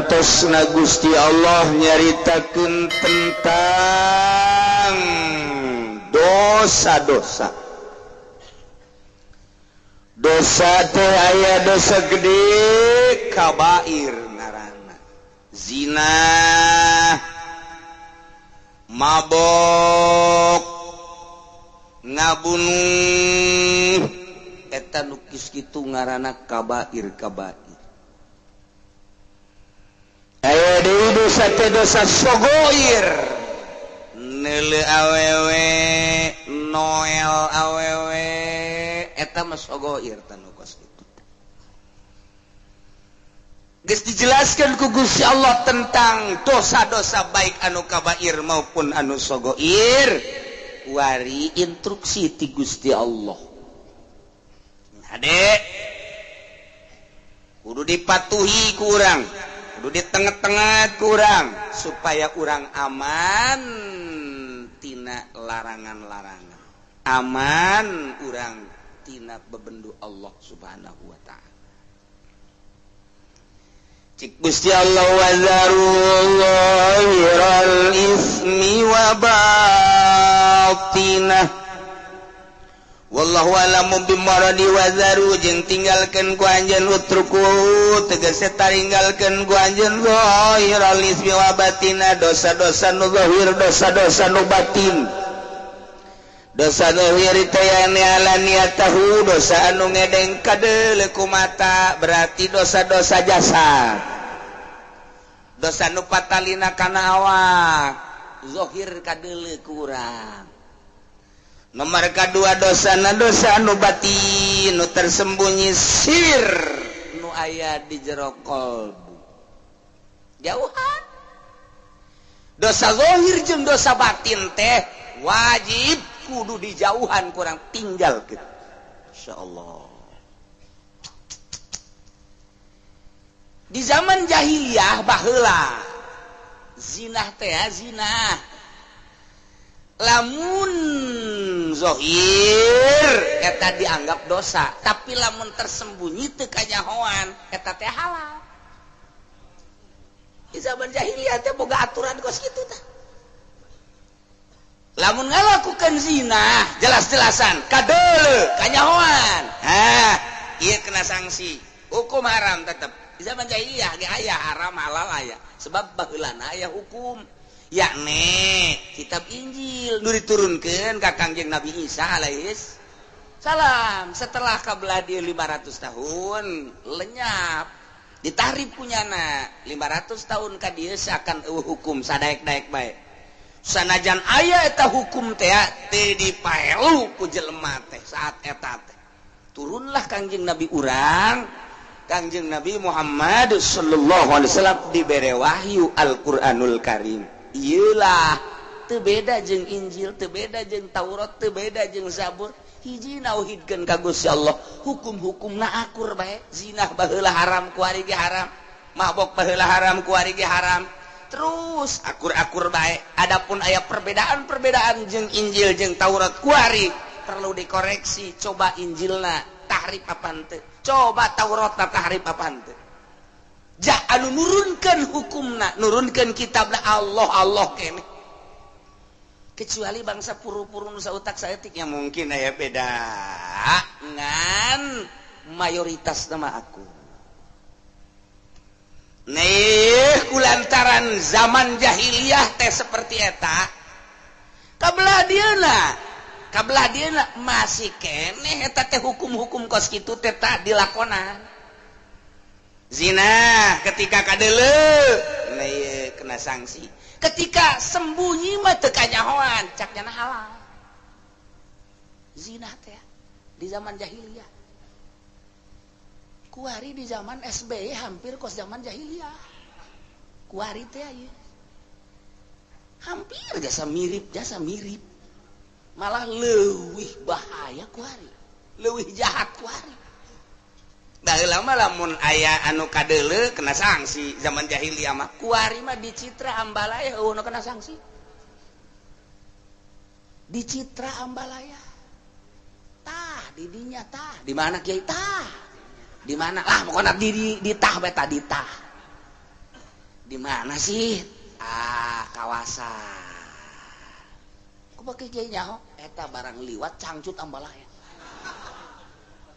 Satantosna Gusti Allah nyaritakeun tentang dosa-dosa. Dosa teh aya dosa gede kabair ngaranna. Zina, mabok, ngabunuh, eta nu kis kitu ngaranna kabair kabair. Aya deui dosa teh dosa sogoir. Neuleu awewe, noel awewe, eta mah sogoir tanu kos kitu. Geus dijelaskeun ku Gusti Allah tentang dosa-dosa baik anu kabair maupun anu sogoir. Wari instruksi ti Gusti Allah. Hade kudu dipatuhi ku urang, kudu ditengah-tengah ku urang supaya urang aman tina larangan-larangan, aman urang tina bebendu Allah Subhanahu wa ta'ala. Cik Gusti Allah wazaru zahiral ismi wa batinah wallahu alamu bimaradi wazaru jeung tinggalkeun ku anjeun utruku tegese taringgalkeun ku anjeun zahiral ismi wa batinah dosa-dosa nu zahir, dosa-dosa nu batin. Dosa zahir teh yani alaniyatahu, dosa anu ngedeng kadeuleu ku mata, berarti dosa-dosa jasad. Dosa nu patalina kana awak, zahir kadeuleu ku urang. Nomor kedua dosana dosa anu batin, nu tersembunyi sir, nu aya di jero kolbu. Jauhan. Dosa zahir jeung dosa batin teh wajib kudu dijauhan, kurang tinggal gitu. Insyaallah. Di zaman jahiliyah baheula zinah teh zinah. Lamun zahir eta dianggap dosa, tapi lamun tersembunyi teu kanyahoan eta teh halal. Di zaman jahiliyah teh boga aturan kos kitu tah. Lamun ngalakukan zina jelas-jelasan kadeuleu kanyahoan, hah ieu kena sanksi, hukum haram tetep. Di zaman jahiliyah ge aya haram halal aya, sebab baheulana aya hukum, yakni kitab Injil nu diturunkeun ka Kangjeng Nabi Isa alaihis salam. Setelah kabelah dia 500 tahun lenyap, ditahrif punyana 500 tahun ka dieu seakan eueuh hukum sadaek-daek bae. Sanajan aya eta hukum teh teu dipaelu ku jelema teh saat eta teh. Turunlah Kangjeng Nabi urang, Kangjeng Nabi Muhammad sallallahu alaihi wasallam dibere wahyu Al-Qur'anul Karim. Iyalah teu beda jeung Injil, teu beda jeung Taurat, teu beda jeung Zabur. Hiji nauhidkeun ka Gusti Allah, hukum-hukumna akur bae. Zinah baheula haram, kuari ge haram. Mabok baheula haram, kuari ge haram. Terus akur-akur bae. Adapun aya perbedaan-perbedaan jeung Injil jeung Taurat kuari perlu dikoreksi. Coba Injilna tahrif apaan teu? Coba Tauratna tahrif apaan teu? Ja anu nurunkeun hukumna, nurunkeun kitabna Allah Allah keneh. Kecuali bangsa puru-puru nu sautak saeutik ya mungkin aya beda. Ngan mayoritas nama aku. Nih kulantaran zaman jahiliyah teh seperti eta, kabelah dieuna masih keneh eta teh hukum-hukum kos kitu teh tak dilakonan. Zina ketika kadeuleu nih kena sanksi. Ketika sembunyi mah teu kanyahoan, cak nyana halal. Zina teh di zaman jahiliyah. Kuari di zaman SBY hampir kos zaman jahiliyah. Kuari teh ieu. Hampir jasa mirip, Malah leuwih bahaya kuari, leuwih jahat kuari. Baheula mah lamun aya anu kadeuleu kena sanksi zaman jahiliyah mah. Kuari mah dicitra ambalaya eueuh nu kena sanksi. Dicitra ambalaya. Tah didinya tah, di mana kiai tah? Di mana lah pokoknya di tah beta di tah. Di mana sih? Ah, kawasan. Ku bake kiai nyaho eta barang liwat cangcut ambalaya.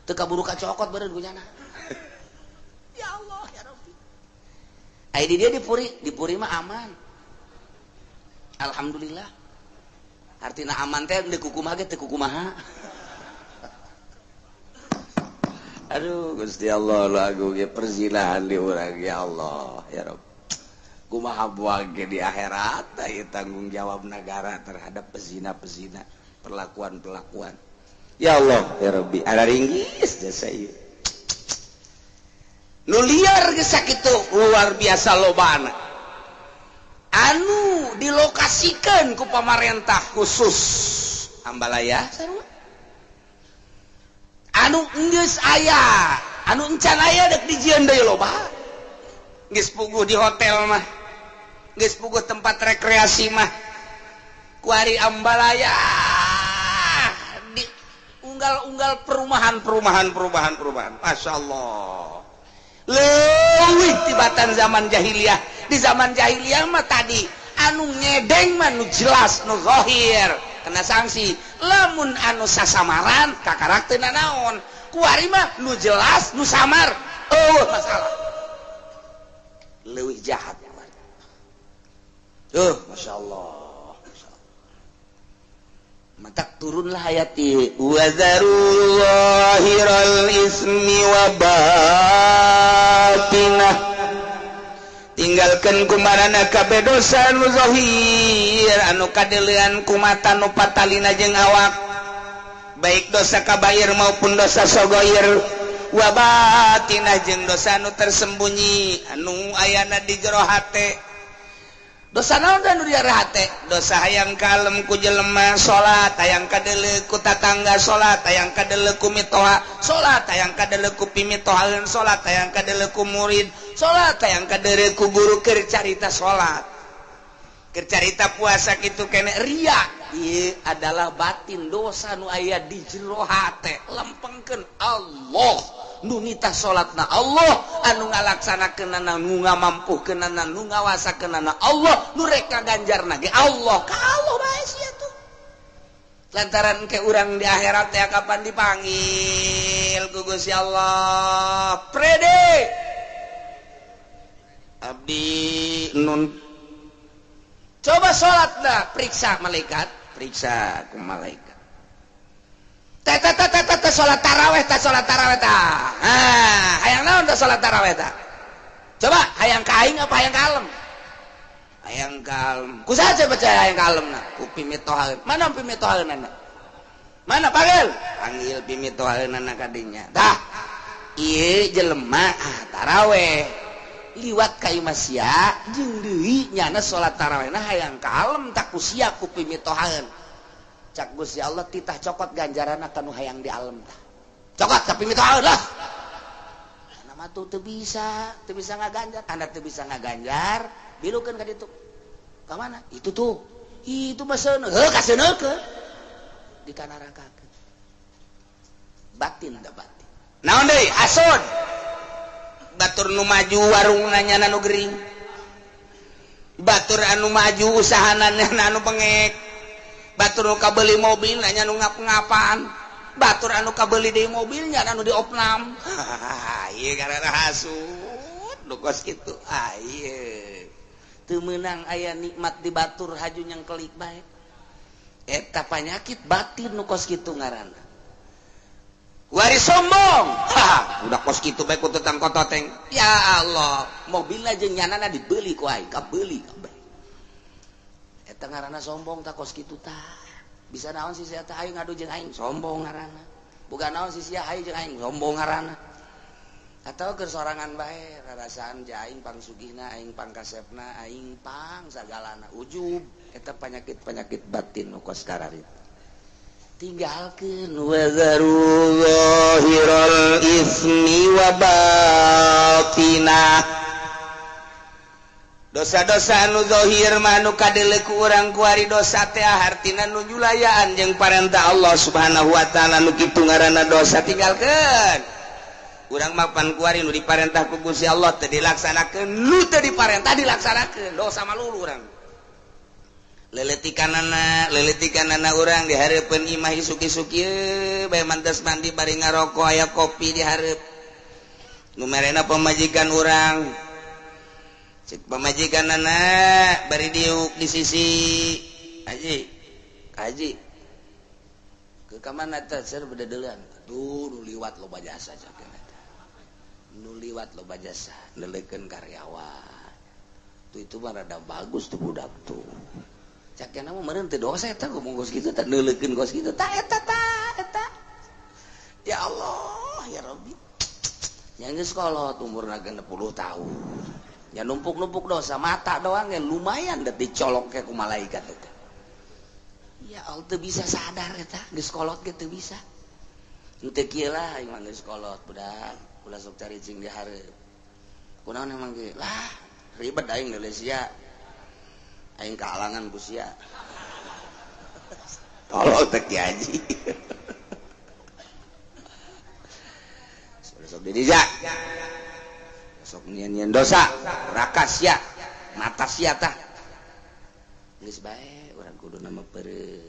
Teu kaburu kacokot beureun ku nyana. Ya Allah ya Rabbi. Ai di dia di Puri mah aman. Alhamdulillah. Artina aman teh deuk kumaha ge teu kumaha. Aduh Gusti Allah lagu ge perzinahan di urang ya Allah ya Rabb. Kumaha buang ge di akhirat ieu tanggung jawab negara terhadap pezina-pezina, perlakuan-perlakuan. Ya Allah ya Rabbi, ada ringgis jasa ieu. Nu liar geus sakitu luar biasa lobana. Anu dilokasikeun ku pamarentah khusus Ambalaya sarua. Anu geus aya, anu encan aya dek dijieun deui loba. Geus puguh di hotel mah. Geus puguh tempat rekreasi mah. Kuari Ambalaya di unggal-unggal perumahan. Masya Allah. Leuwih tibatan zaman jahiliyah. Di zaman jahiliyah mah tadi anu ngedeng mah nu jelas nu zahir kena sanksi. Lamun anu sasamaran kakarak teu nanaon. Kuari mah nu jelas nu samar eueuh masalah. Leuwih jahat kuari. Masya Allah. Matak turunlah ayat ieu wa zaru zahiral ismi wa batinah. Tinggalkeun kumarana kabeh dosa nu zahir anu kadeulean ku mata nu patalina jeung awak, baik dosa kabair maupun dosa sogoir, wa batinah jeung dosa anu tersembunyi anu ayana di jero hate. Dosa naon da nu di jero hate? Dosa hayang kalem ku jelema salat, hayang kadeuleu ku tatangga salat, hayang kadeuleu ku mitoha salat, hayang kadeuleu ku pimitohaeun salat, hayang kadeuleu ku murid salat, hayang kadeuleu ku guru keur carita salat, keur carita puasa kitu kene ria. Ieu adalah batin dosa nu aya di jero hate. Lempengkeun Allah nu nitah salatna, Allah anu ngalaksanakeunana, nu ngamampuhkeunana, nu ngawasakeunana, Allah nu rek ngaganjarna ge Allah. Ka Allah bae sia tuh. Lantaran ke urang di akhirat teh kapan dipanggil ku Gusti Allah, prede abdi nun coba salatna, periksa malaikat, periksa ku malaikat. Teta salat taraweh ta, salat taraweh ta. Ah, hayang naon ta salat taraweh ta? Coba hayang ka aing apa hayang kalem? Hayang kalem. Ku saha coba hayang kalemna? Ku pimitohaeun. Mana pimitohaeunana? Mana panggil? Panggil pimitohaeunana ka dinya. Tah, ieu jelema taraweh. Liwat ka imah sia jeung deui nyana salat tarawehna hayang kalem tak ku sia ku pimitohaeun. Cak Gusti Allah titah cokot ganjaranna kanu hayang di alam tah. Cokot tapi mitohaeun lah. Ana mah tuh teu bisa ngaganjar. Anda teu bisa ngaganjar, bilukeun ka ditu. Ka mana? Itu tuh. Itu mah seuneu. Heuh kaseuneukeun. Di kanarakakeun. Batin da batin. Naon deui? Hasud. Batur nu maju warungna nyana nu gering. Batur anu maju usahana nyana anu bengek. Batur nu kabeli mobil nanya nu ngap-ngapan, batur anu kabeli deui mobilnya anu diopnam. Ieu karena hasud nu kos kitu. Ah ieu teu meunang aya nikmat di batur haju nyang kelik bae. Eta panyakit batin nu kos kitu ngaranna. Wari sombong. Ha, udah kos kitu bae ku tetang kototeng. Ya Allah, mobilna jeung nyanana dibeli ku aing, kabeli kabeh. Eta ngaranna sombong tak kos kitu tah. Bisa naon si sia teh aing ngadu jeung aing sombong ngaranna. Boga naon si sia aing jeung aing sombong ngaranna. Atau keur sorangan bae rarasaan ja aing pangsugihna, aing pangkasepna, aing pang sagalana ujub. Eta penyakit-penyakit batin nu kos kararitu. Tinggalkeun wa zaru zahiral ismi wa batinah. Dosa-dosa anu zahir mah anu kadeuleu ku urang kuari dosa teh hartina nu nyulayaan jeung parentah Allah Subhanahu wa taala nu kitu ngaranna dosa tinggalkeun. Urang mah pan kuari nu diparentah ku Gusti Allah teu dilaksanakeun, nu teu diparentah dilaksanakeun, dosa malulu urang. Leletikanana urang di hareupeun imah isuk-isuk ieu bae mantas mandi bari ngarokok aya kopi di hareup. Nu merena pamajikan urang. Cek pamajikanana bari diuk di sisi haji. Haji. Ke ka mana teh ser bededeulan. Aduh nu liwat loba jasa cek eta. Nu liwat loba jasa neuleukeun karyawan. Tuh itu mah rada bagus tuh budak tuh. Cakena mah meureun teu dosa eta ngomong kos kitu teh neuleukeun kos kitu tah eta tah eta. Ya Allah ya Rabbi. Nya geus kolot umurna 60 tahun. Nya numpuk-numpuk dosa mata doang ya lumayan da dicolok ke ku malaikat eta. Ya Allah teu bisa sadar eta geus kolot ge teu bisa. Henteu kieu lah aing mah geus kolot budak ulah sok caricing di hareup. Kunaon emang ge lah ribet aing Malaysia. Aing kalangan ku sia. Tolol teh Ki Haji. Sok di dinya. Sok nyian-nyian dosa, neraka sia, mata sia tah. Geus bae urang kudu nama peureuh.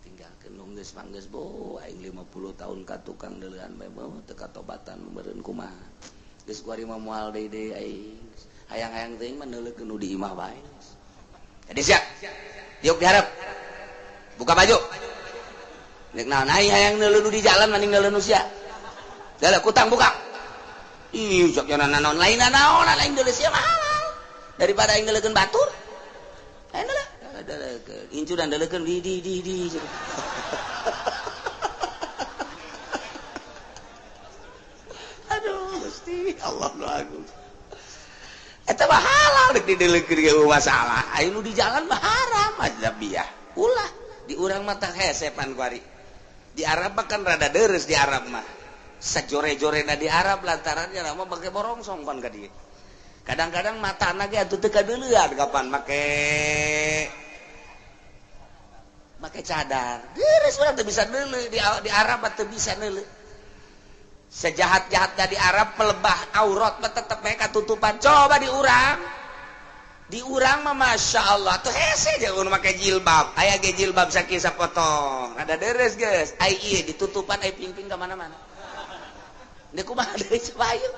Tinggalkeun nu geus mah geus bo aing 50 tahun ka tukang deuleuan bae beuh teu katobatan meureun kumaha. Geus kuari mah moal deui deui aing. Hayang-hayang teuing mah neuleukeun nu di imah bae. Jadi siap. Diuk diharap. Buka baju. Nek naon aing hayang neuleuh di jalan mending neuleuh nu sia. Dalah kutang buka. Ih, sok nya naon lain naon lain deuleuh sia mah halal. Daripada aing neuleukeun batur. Aing deuleuh. Deuleukeun. Incu dan deuleukeun di di di di. Aduh, Gusti Allah nu agung. Eta mah halal rek dideleukeun ge masalah. Aya nu di jalan mah haram ajnabiah. Ulah di urang mah tah hese pan kuari. Di Arab mah kan rada deres di Arab mah. Sajore-jorena di Arab lantaran nya mah make borongsong pan ka dieu. Kadang-kadang matana ge atuh teu kadeuleuan kapan make cadar. Deres urang teu bisa neuleuh di Arab mah teu bisa neuleuh. Sejahat-jahatnya di Arab pelebah aurat mah tetep mereka tutupan. Coba di urang mah masya Allah tuh hese jangan make jilbab. Aya ge jilbab sakieu sapotong. Ada deres geus. Ai ieu ditutupan ai pingping ka mana-mana. Deuk kumaha deui coba ayo.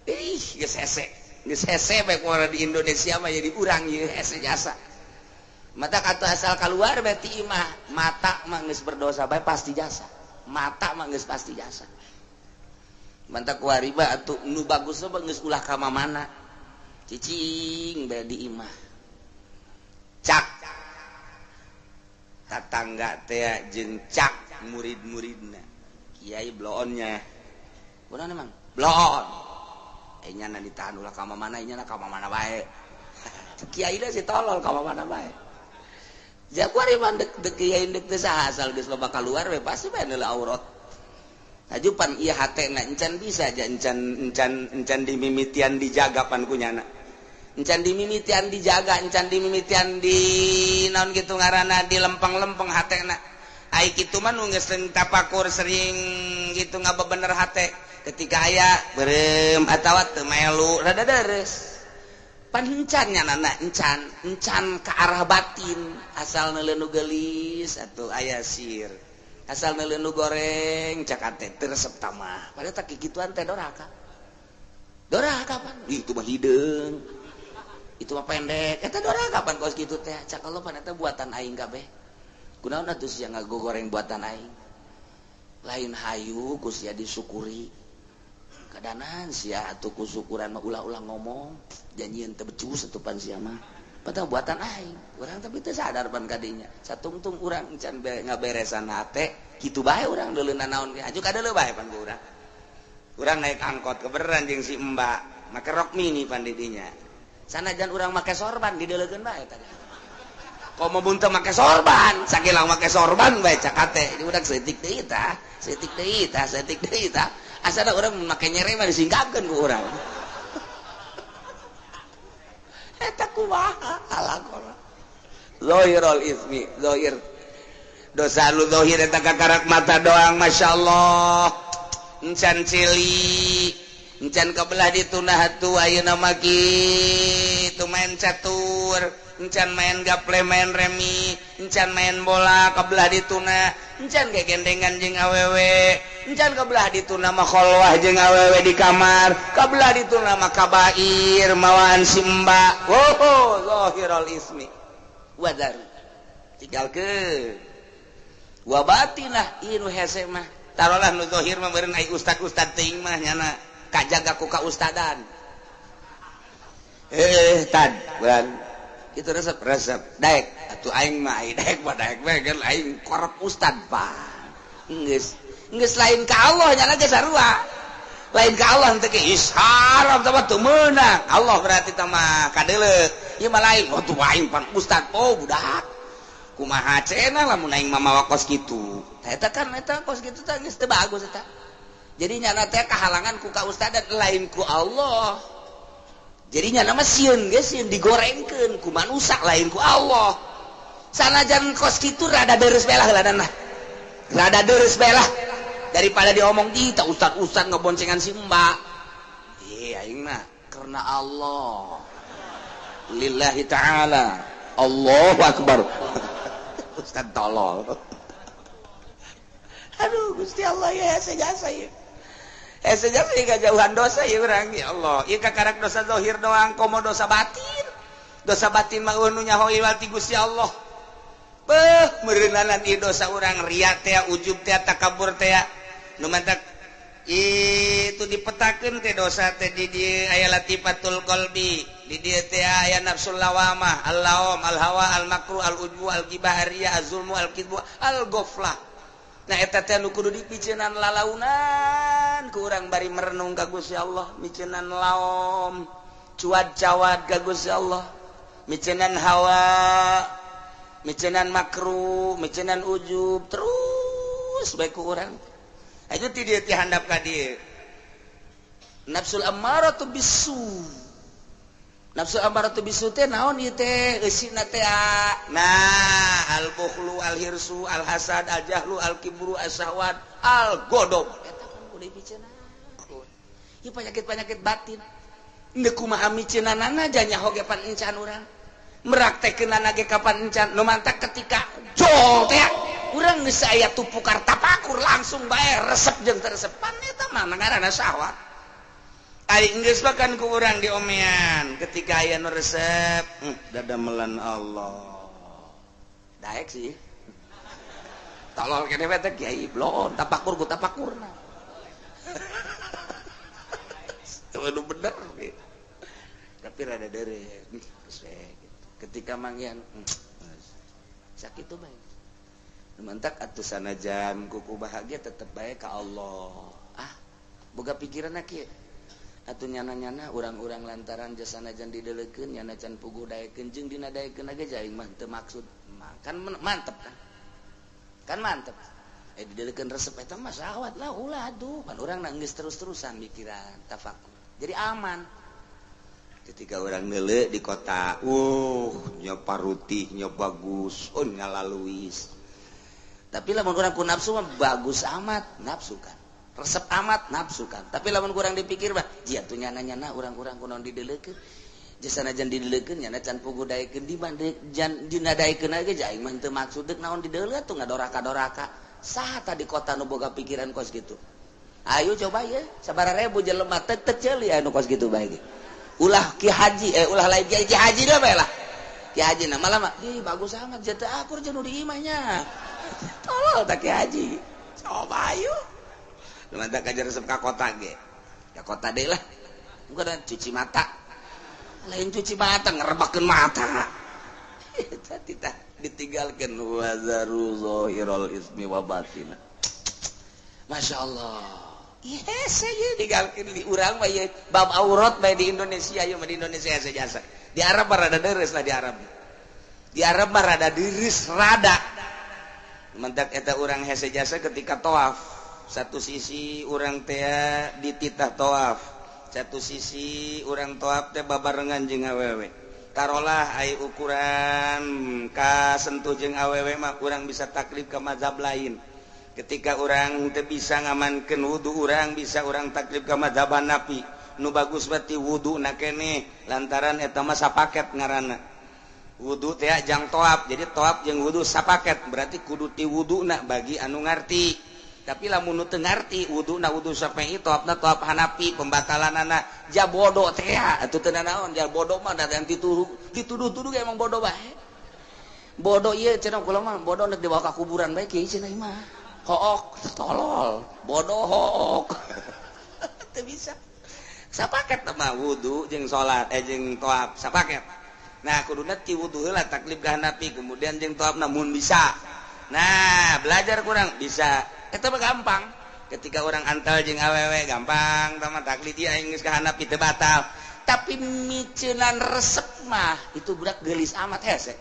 Ih geus hese. Geus hese bae kumaha di Indonesia mah jadi urang ieu hese jasa. Mata kata asal keluar berarti imah mata mah geus berdosa bae pasti jasa. Mata mah geus pasti jasa. Mantap kuari mah atuh nu bagus mah geus ulah ka mana cicing bae di imah cak tatangga teh jeung cak murid-muridna kiai bloonnya kunaon emang bloon nya ditahan ulah ka mana nya ka mana bae kiai da si tolol ka mana bae ja kuari mah dek kiai dek teu saha asal geus loba kaluar we pasti bae neuleuh aurat. Ajupan ieu hatena encan bisa aja encan encan encan dimimitian dijaga pan kunyana. Encan dimimitian dijaga, encan dimimitian di naon kitu ngaranna di lempeng-lempeng hatena. Ai kitu mah nu geus sering tapakur sering gitu ngabebener hate. Ketika aya beureum atawa teu melu rada deres. Pan encan nyanana encan, encan ka arah batin asal neuleuh nu geulis atuh aya sir. Asal neuleuh nu goreng cak ate teu resep tamah. Padahal tak kikituan teh doraka. Doraka pan. Ih, itu mah hideung. Itu mah pendek. Eta doraka pan kos kitu teh. Cak Allah pan eta buatan aing kabeh. Kunaon atuh sia ngagogoreng buatan aing. Lain hayu ku sia disyukuri. Kadanan sia atuh ku syukuran mah ulah-ulah ngomong. Janjieun teu becus atuh pan sia mah. Padahal buatan aing, urang tapi teu sadar pan kadinya. Satungtung urang encan ngaberesan hate, kitu bae urang deuleunan naon ge. Aju kadeuleuh bae pan ku urang. Urang naik angkot kebeneran jeung si Mbak, make rok mini pan di dinya. Sanajan urang make sorban dideuleukeun bae tadi. Komo mun teu make sorban, sakilang make sorban bae cak hate. Di urang seutik deui tah, seutik deui tah, seutik deui tah. Asana urang make nyere mah disingkapkeun ku urang. Eta kumaha alakona zahirul ismi zahir dosa lu zahir eta kakarak mata doang masyaallah. Encan celi, encan kebelah dituna atuh. Ayeuna mah kitu, main catur encan, main gaple, main remi encan, main bola kebelah dituna encan, gegendengan jeung awewe encan, kebelah dituna mah kholwah jeung awewe di kamar, kebelah dituna mah kabair mawaan simba. Oh, zahirul ismi wadar tinggalkeun wa batinah. Ieu nu hese mah tarolah nu zahir mah meureun ai ustad-ustad teuing mah nyana kajaga ku kaustadan. Eh, tad bulan itu resep resep daek atuh aing mah, ai daek mah daek we kan aing korep ustad. Pak, geus geus lain ka Allah nyana ge sarua, lain ka Allah teh is haram teh mah teu meunang Allah, berarti teh mah kadeuleu ieu mah lain. Oh, tuh aing pan ustad. Oh, budak kumaha cenah lamun aing mah mawa kos kitu? Tah, eta kan eta kos kitu teh geus teu bagus eta. Jadi nyana teh kahalangan ku kaustadan, lain ku Allah. Jadi nyana mah sieun ge sieun digorengkeun ku manusia, lain ku Allah. Sanajan kos kitu rada deres belah heula nah, rada deres belah daripada diomong di tak ustad-ustad ngeboncengan si mbak. Iya, aing mah karena Allah, lillahi ta'ala. Allahu akbar, ustad tolol. Aduh, Gusti Allah ya, jasa ya, hese jasa ya, jauhan dosa ya urang. Ya Allah, ieu kakarak dosa zahir doang, komo dosa batin. Dosa batin mah nu nyaho ti Gusti Allah. Beuh, meureunanan ieu dosa urang, riya teh, ujub teh, takabur teh. Nu mantak itu dipetakeun teh dosa teh, di dieu aya latifatul qalbi, di dieu teh aya nafsul lawamah, al-laum, al-hawa, al-makru, al-ujbu, al-ghibah, ar-riya, az-zulmu, al-kidbu, al-ghaflah. Nah, eta teh nu kudu dipiceunan lalaunan ku urang bari merenung ka Gusti Allah, miceunan laom, cuad-cawad ka Gusti Allah, miceunan hawa, miceunan makru, miceunan ujub terus bae ku urang. Itu ti dieu, ti handap ka dieu. Nafsul ammaratu bisu. Nafsu ammaratu bisu teh naon ieu teh eusina teh? Nah, al bukhlu, al hirsu, al hasad, al jahlu, al kibru, as syahwat, al godob. Eta kan kudu dipiceunan. Ieu penyakit-penyakit batin. Ndeu kumaha miceunanana nyaho ge pan encan urang. Meraktekeunana ge kapan encan. Nu mantak ketika jol teh urang geus aya tupukar tapakur langsung bae resep jeung teresepan, eta mah ngaranna syahwat. Ari geus bahkan ku urang diomean ketika aya nu resep, dadamelan Allah. Daek sih. Tolol kene we teh kiai blon tapakur ku tapakurna. Itu bener gitu. Tapi rada dere gitu. Ketika manggihan sakit tuh bae. Mantak atuh sanajan kuku bahagia tetep bae ka Allah. Ah, boga pikiran kieu. Atuh nyana-nyana urang-urang lantaran jasa sanajan didelekeun nyana can puguh daekeun jeung dina daekeun ge aing mah teu maksud. Kan mantep kan? Kan mantep. Eh, didelekeun resep eta mah syahwat lah, ulah atuh. Pan urang geus terus-terusan mikiran tafakur. Jadi aman. Ketika orang nele di kota, nya parutihnya bagus, oh ngalaluis. Tapi lamun kurang ku nafsu mah bagus amat, nafsu kan. Resep amat, nafsu kan. Tapi lamun kurang dipikir mah, jia tuh nyana-nyana urang-urang kunaon didelekeun. Jasa najan didelekeun nyana can puguh daekeun di jan dina daekeun ge aing mah teu maksud deuk naon dideuleu tuh ngadoraka-doraka. Saha tah di kota nu boga pikiran kos gitu? Ayo coba ya, sabaraha ribu jelema teu teu ceuli anu kos gitu bae ge. Ulah ki haji, eh, ulah lain ki haji dah bae lah. Ki haji nama lama, ih bagus amat jatuh akur jeung nu di imahnya. Tolol tak ki haji. Coba ayo. Nu mantak aja resep ka kota ge. Ka kota deui lah. Bukan cuci mata. Lain cuci mata, ngerebakeun mata. Eta titah ditinggalkeun wazaru zahirul ismi wa batina. Masya Allah. Yes, saya digalkeun di urang mah ieu bab aurat bae di Indonesia, ieu mah di Indonesia jasa. Di Arab mah rada deres lah di Arab. Di Arab mah rada deres rada. Mentak eta urang hese jasa ketika tawaf. Satu sisi urang teh dititah tawaf. Satu sisi urang tawaf teh babarengan jeung awewe. Tarolah ai ukuran kasentuh jeung awewe mah urang bisa taklid ke mazhab lain. Ketika urang teu bisa ngamankeun wudu, urang bisa urang taklid ka madzhab Hanafi. Nu bagus berarti wudu na keneh, lantaran eta mah sapaket ngaranna. Wudu teh jang toab, jadi toab jeung wudu sapaket, berarti kudu ti wuduna bagi anu ngarti. Tapi lamun nu teu ngarti, wuduna wudu Syafi'i, toabna toab Hanafi, pembatalanana ja bodoh teh atuh teu nanaon. Ja bodoh mah da yang dituduh-tuduh emang bodoh bae. Bodoh ieu cenah kula mah, bodoh nek dibawa ka kuburan bae kieu cenah mah. Hook, tolol, bodoh hook. Teu bisa. Sapaket mah wudu jeung salat jeung toab sapaket. Nah, kuduna ti wudu heula taklid ka Hanafi, kemudian jeung toabna mun bisa. Nah, belajar kurang bisa. Eta mah gampang. Ketika orang antal jeung awewe gampang, tama taklid ieu aing geus ka Hanafi teu batal. Tapi miceunan resep mah itu budak geulis amat hese.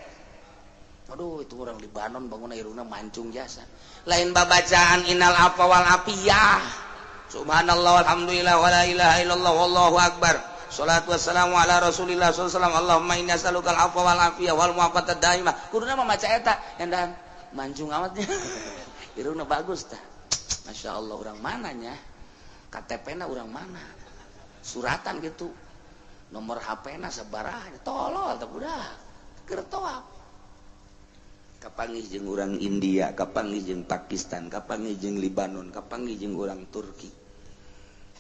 Aduh, itu orang Libanon bangun irungna mancung jasa. Lain babacaan innal afwa wal afiyah. Subhanallah walhamdulillah wala ilaha illallah wallahu akbar. Salatu wassalamu ala Rasulillah sallallahu alaihi wasallam. Allahumma inni as'aluka al afwa wal afiyah wal mu'afata daimah. Kuduna mah maca eta endan mancung amatnya. Irungna bagus tah. Masya Allah, orang mananya? KTP-na orang mana? Suratan gitu. Nomor HP-na sabaraha? Tolol tah budak. Keur toab. Kapanggih jeung urang India, kapanggih jeung Pakistan, kapanggih jeung Libanon, kapanggih jeung urang Turki.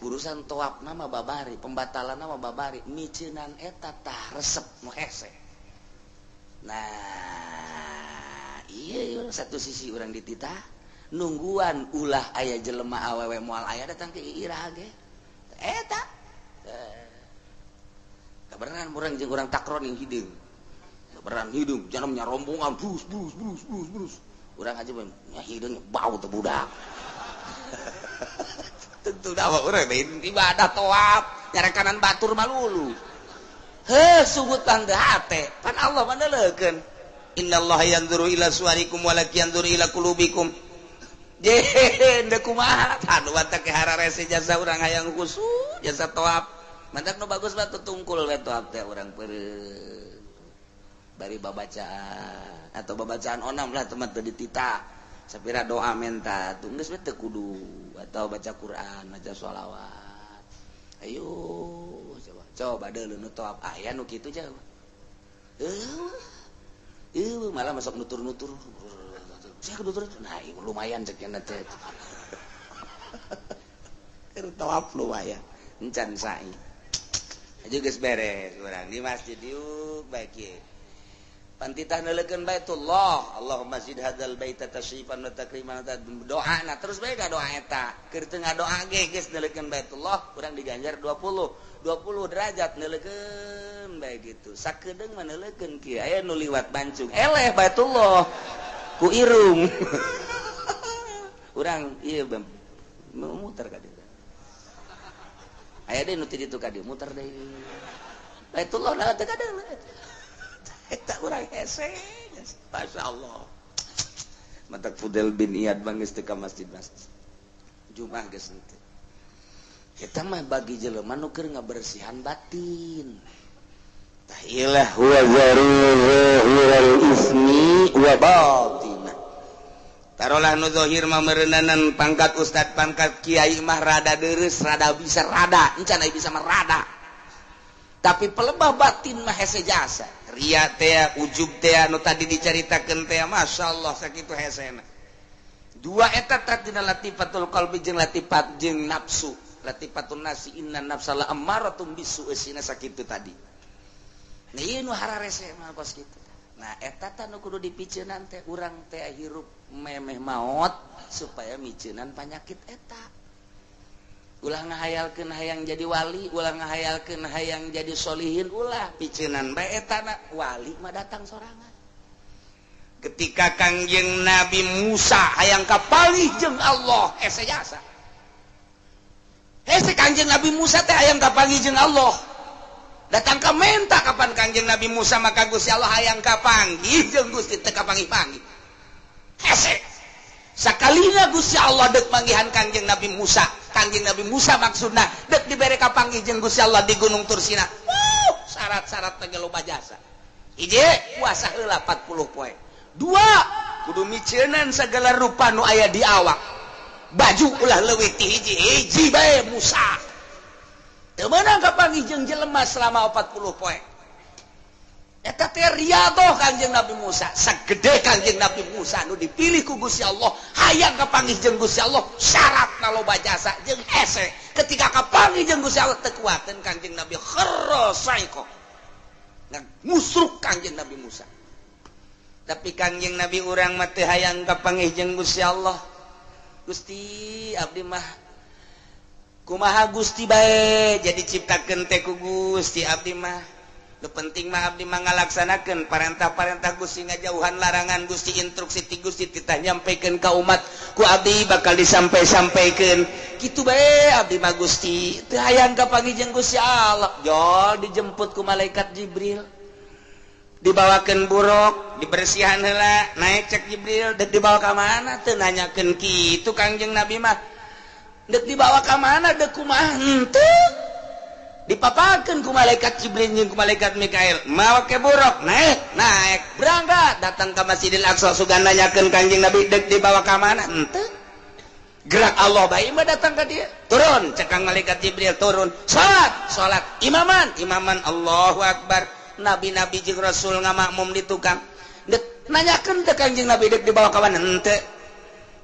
Urusan toab nama babari, pembatalan nama babari, miceunan eta tah resep nu hese. Nah, iya satu sisi urang dititah nungguan ulah aya jelema awewe moal aya datang ke iraha ge. Eta. Kabeneran urang jeung urang takron yang hideung. Beran hidung, jangan rombongan, brus brus brus brus brus. Urang aja ya hidung bau teh budak. Tentu dah urang ibadah toab, nyarekanan batur malulu. Heuh, sugut teh hate, pan Allah mah neuleukeun. Innallaha yanzuru ila suwarikum walakin yanzuru ila qulubikum. Je, deuk kumaha? Tah nu teh hararese jasa urang hayang khusus, jasa toab. Mantak nu bagus mah tungkul we toab teh urang peureum. Bari babacaan atau babacaan onam lah teman teu ditita sapira doa menta tuh geus we teu kudu atau baca Quran, baca sholawat. Ayo coba coba deuleu nu toab aya nu kitu jauh. Malah masuk nutur-nutur. Saya nutur, nah lumayan cek teh. Keur toab lumayan encan sa'i. Aja geus beres urang di masjid yuk baik ye. Pantitah neuleukeun Baitullah, Allahumma zid hadzal baita tasyrifan wa takriman, doa na terus bae ka doa eta. Keur teu ngadoa ge geus neuleukeun Baitullah, urang diganjar 20 derajat neuleukeun bae gitu. Sakedeung mah neuleukeun kieu aya nu liwat bancung. Eleh Baitullah ku irung. Urang ieu muter ka dieu. Aya deui nu ti ditu ka dieu muter deui. Baitullah na teu kadeung. Eta urang hese. Masya Allah. Matak Fudel bin Iyad bangis teu ka masjid-masjid. Jumat geus henteu. Eta mah bagi jelema nu keur ngabersihan batin. Tah ilah huwa zahiral ismi wa batinah. Tarolah nu zahir mah meureunanan pangkat ustad, pangkat kiai mah rada deureuss, rada bisa rada, encan aya bisa mah rada. Tapi pelebah batin mah hese jasa. Ria teh, ujub teh, nu tadi dicaritakeun teh, Masya Allah sakitu hesena. Dua eta tadina latifatul qalbi jeung latifat jeung nafsu. Latifatun nasi inna nafsa la ammaratum bisu eusina sakitu tadi. Nah ieu nu hararese mah kos kitu. Nah eta tah nu kudu dipiceunan teh urang teh hirup memeh maot supaya miceunan panyakit eta. Ulah ngahayalkeun hayang jadi wali, ulah ngahayalkeun hayang jadi solihin, ulah piceunan bae eta na wali mah datang sorangan. Ketika Kangjeng Nabi Musa hayang kapanggih jeung Allah, hese jasa. Hese Kangjeng Nabi Musa teh hayang kapanggih jeung Allah. Datang ka menta kapan Kangjeng Nabi Musa maka Gusti Allah hayang kapanggih jeung Gusti teu kapanggih-panggih. Hese. Sakalina Gusti Allah deuk manggihan Kangjeng Nabi Musa. Kangjeng Nabi Musa maksudna deuk dibere kapanggih jeung Gusti Allah di Gunung Tursina. Syarat-syarat teh loba jasa. Hiji, puasa heula 40 poe. Dua, Kudu miceunan segala rupa nu aya di awak. Baju ulah leuwih ti hiji, hiji bae Musa. Teu meunang kapanggih jeung jelema selama 40 poe. Eta teh riyadoh Kangjeng Nabi Musa. Sagede Kangjeng Nabi Musa nu dipilih ku Gusti Allah, hayang kapanggih jeung Gusti Allah, syaratna loba jasa jeung hese. Ketika kapanggih jeung Gusti Allah teu kuateun Kangjeng Nabi kharra saiko. Ngusruk Kangjeng Nabi Musa. Tapi Kangjeng Nabi urang mah teu hayang kapanggih jeung Gusti Allah. Gusti abdi mah kumaha Gusti bae jadi ciptakeun teh ku Gusti abdi mah. Nu penting mah abdi mah ngalaksanakeun parentah-parentah Gusti, ngajauhan larangan Gusti, instruksi ti Gusti titah nyampikeun ka umat ku abdi bakal disampai-sampaikeun. Kitu bae abdi mah Gusti, teu hayang kapanggih jeung Gusti Allah. Jol dijemput ku malaikat Jibril. Dibawakeun buruk, dibersihan heula, naik cek Jibril, dek dibawa ka mana teu nanyakeun kitu Kangjeng Nabi mah. Dek dibawa ka mana dek kumaha henteu. Dipapakeun ku malaikat Jibril jeung ku malaikat Mikail, mawa ke buruk, naik, naik, berangkat datang ka Masjidil Aqsa sugan nanyakeun Kangjeng Nabi dek dibawa ka mana henteu. Gerak Allah bae mah datang ka dia. Turun cek kang malaikat Jibril turun, salat, salat, imaman, imaman Allahu Akbar. Nabi-nabi jeung Rasul ngamakmum di tukang. Dek nanyakeun teh Kangjeng Nabi dek dibawa ka mana henteu.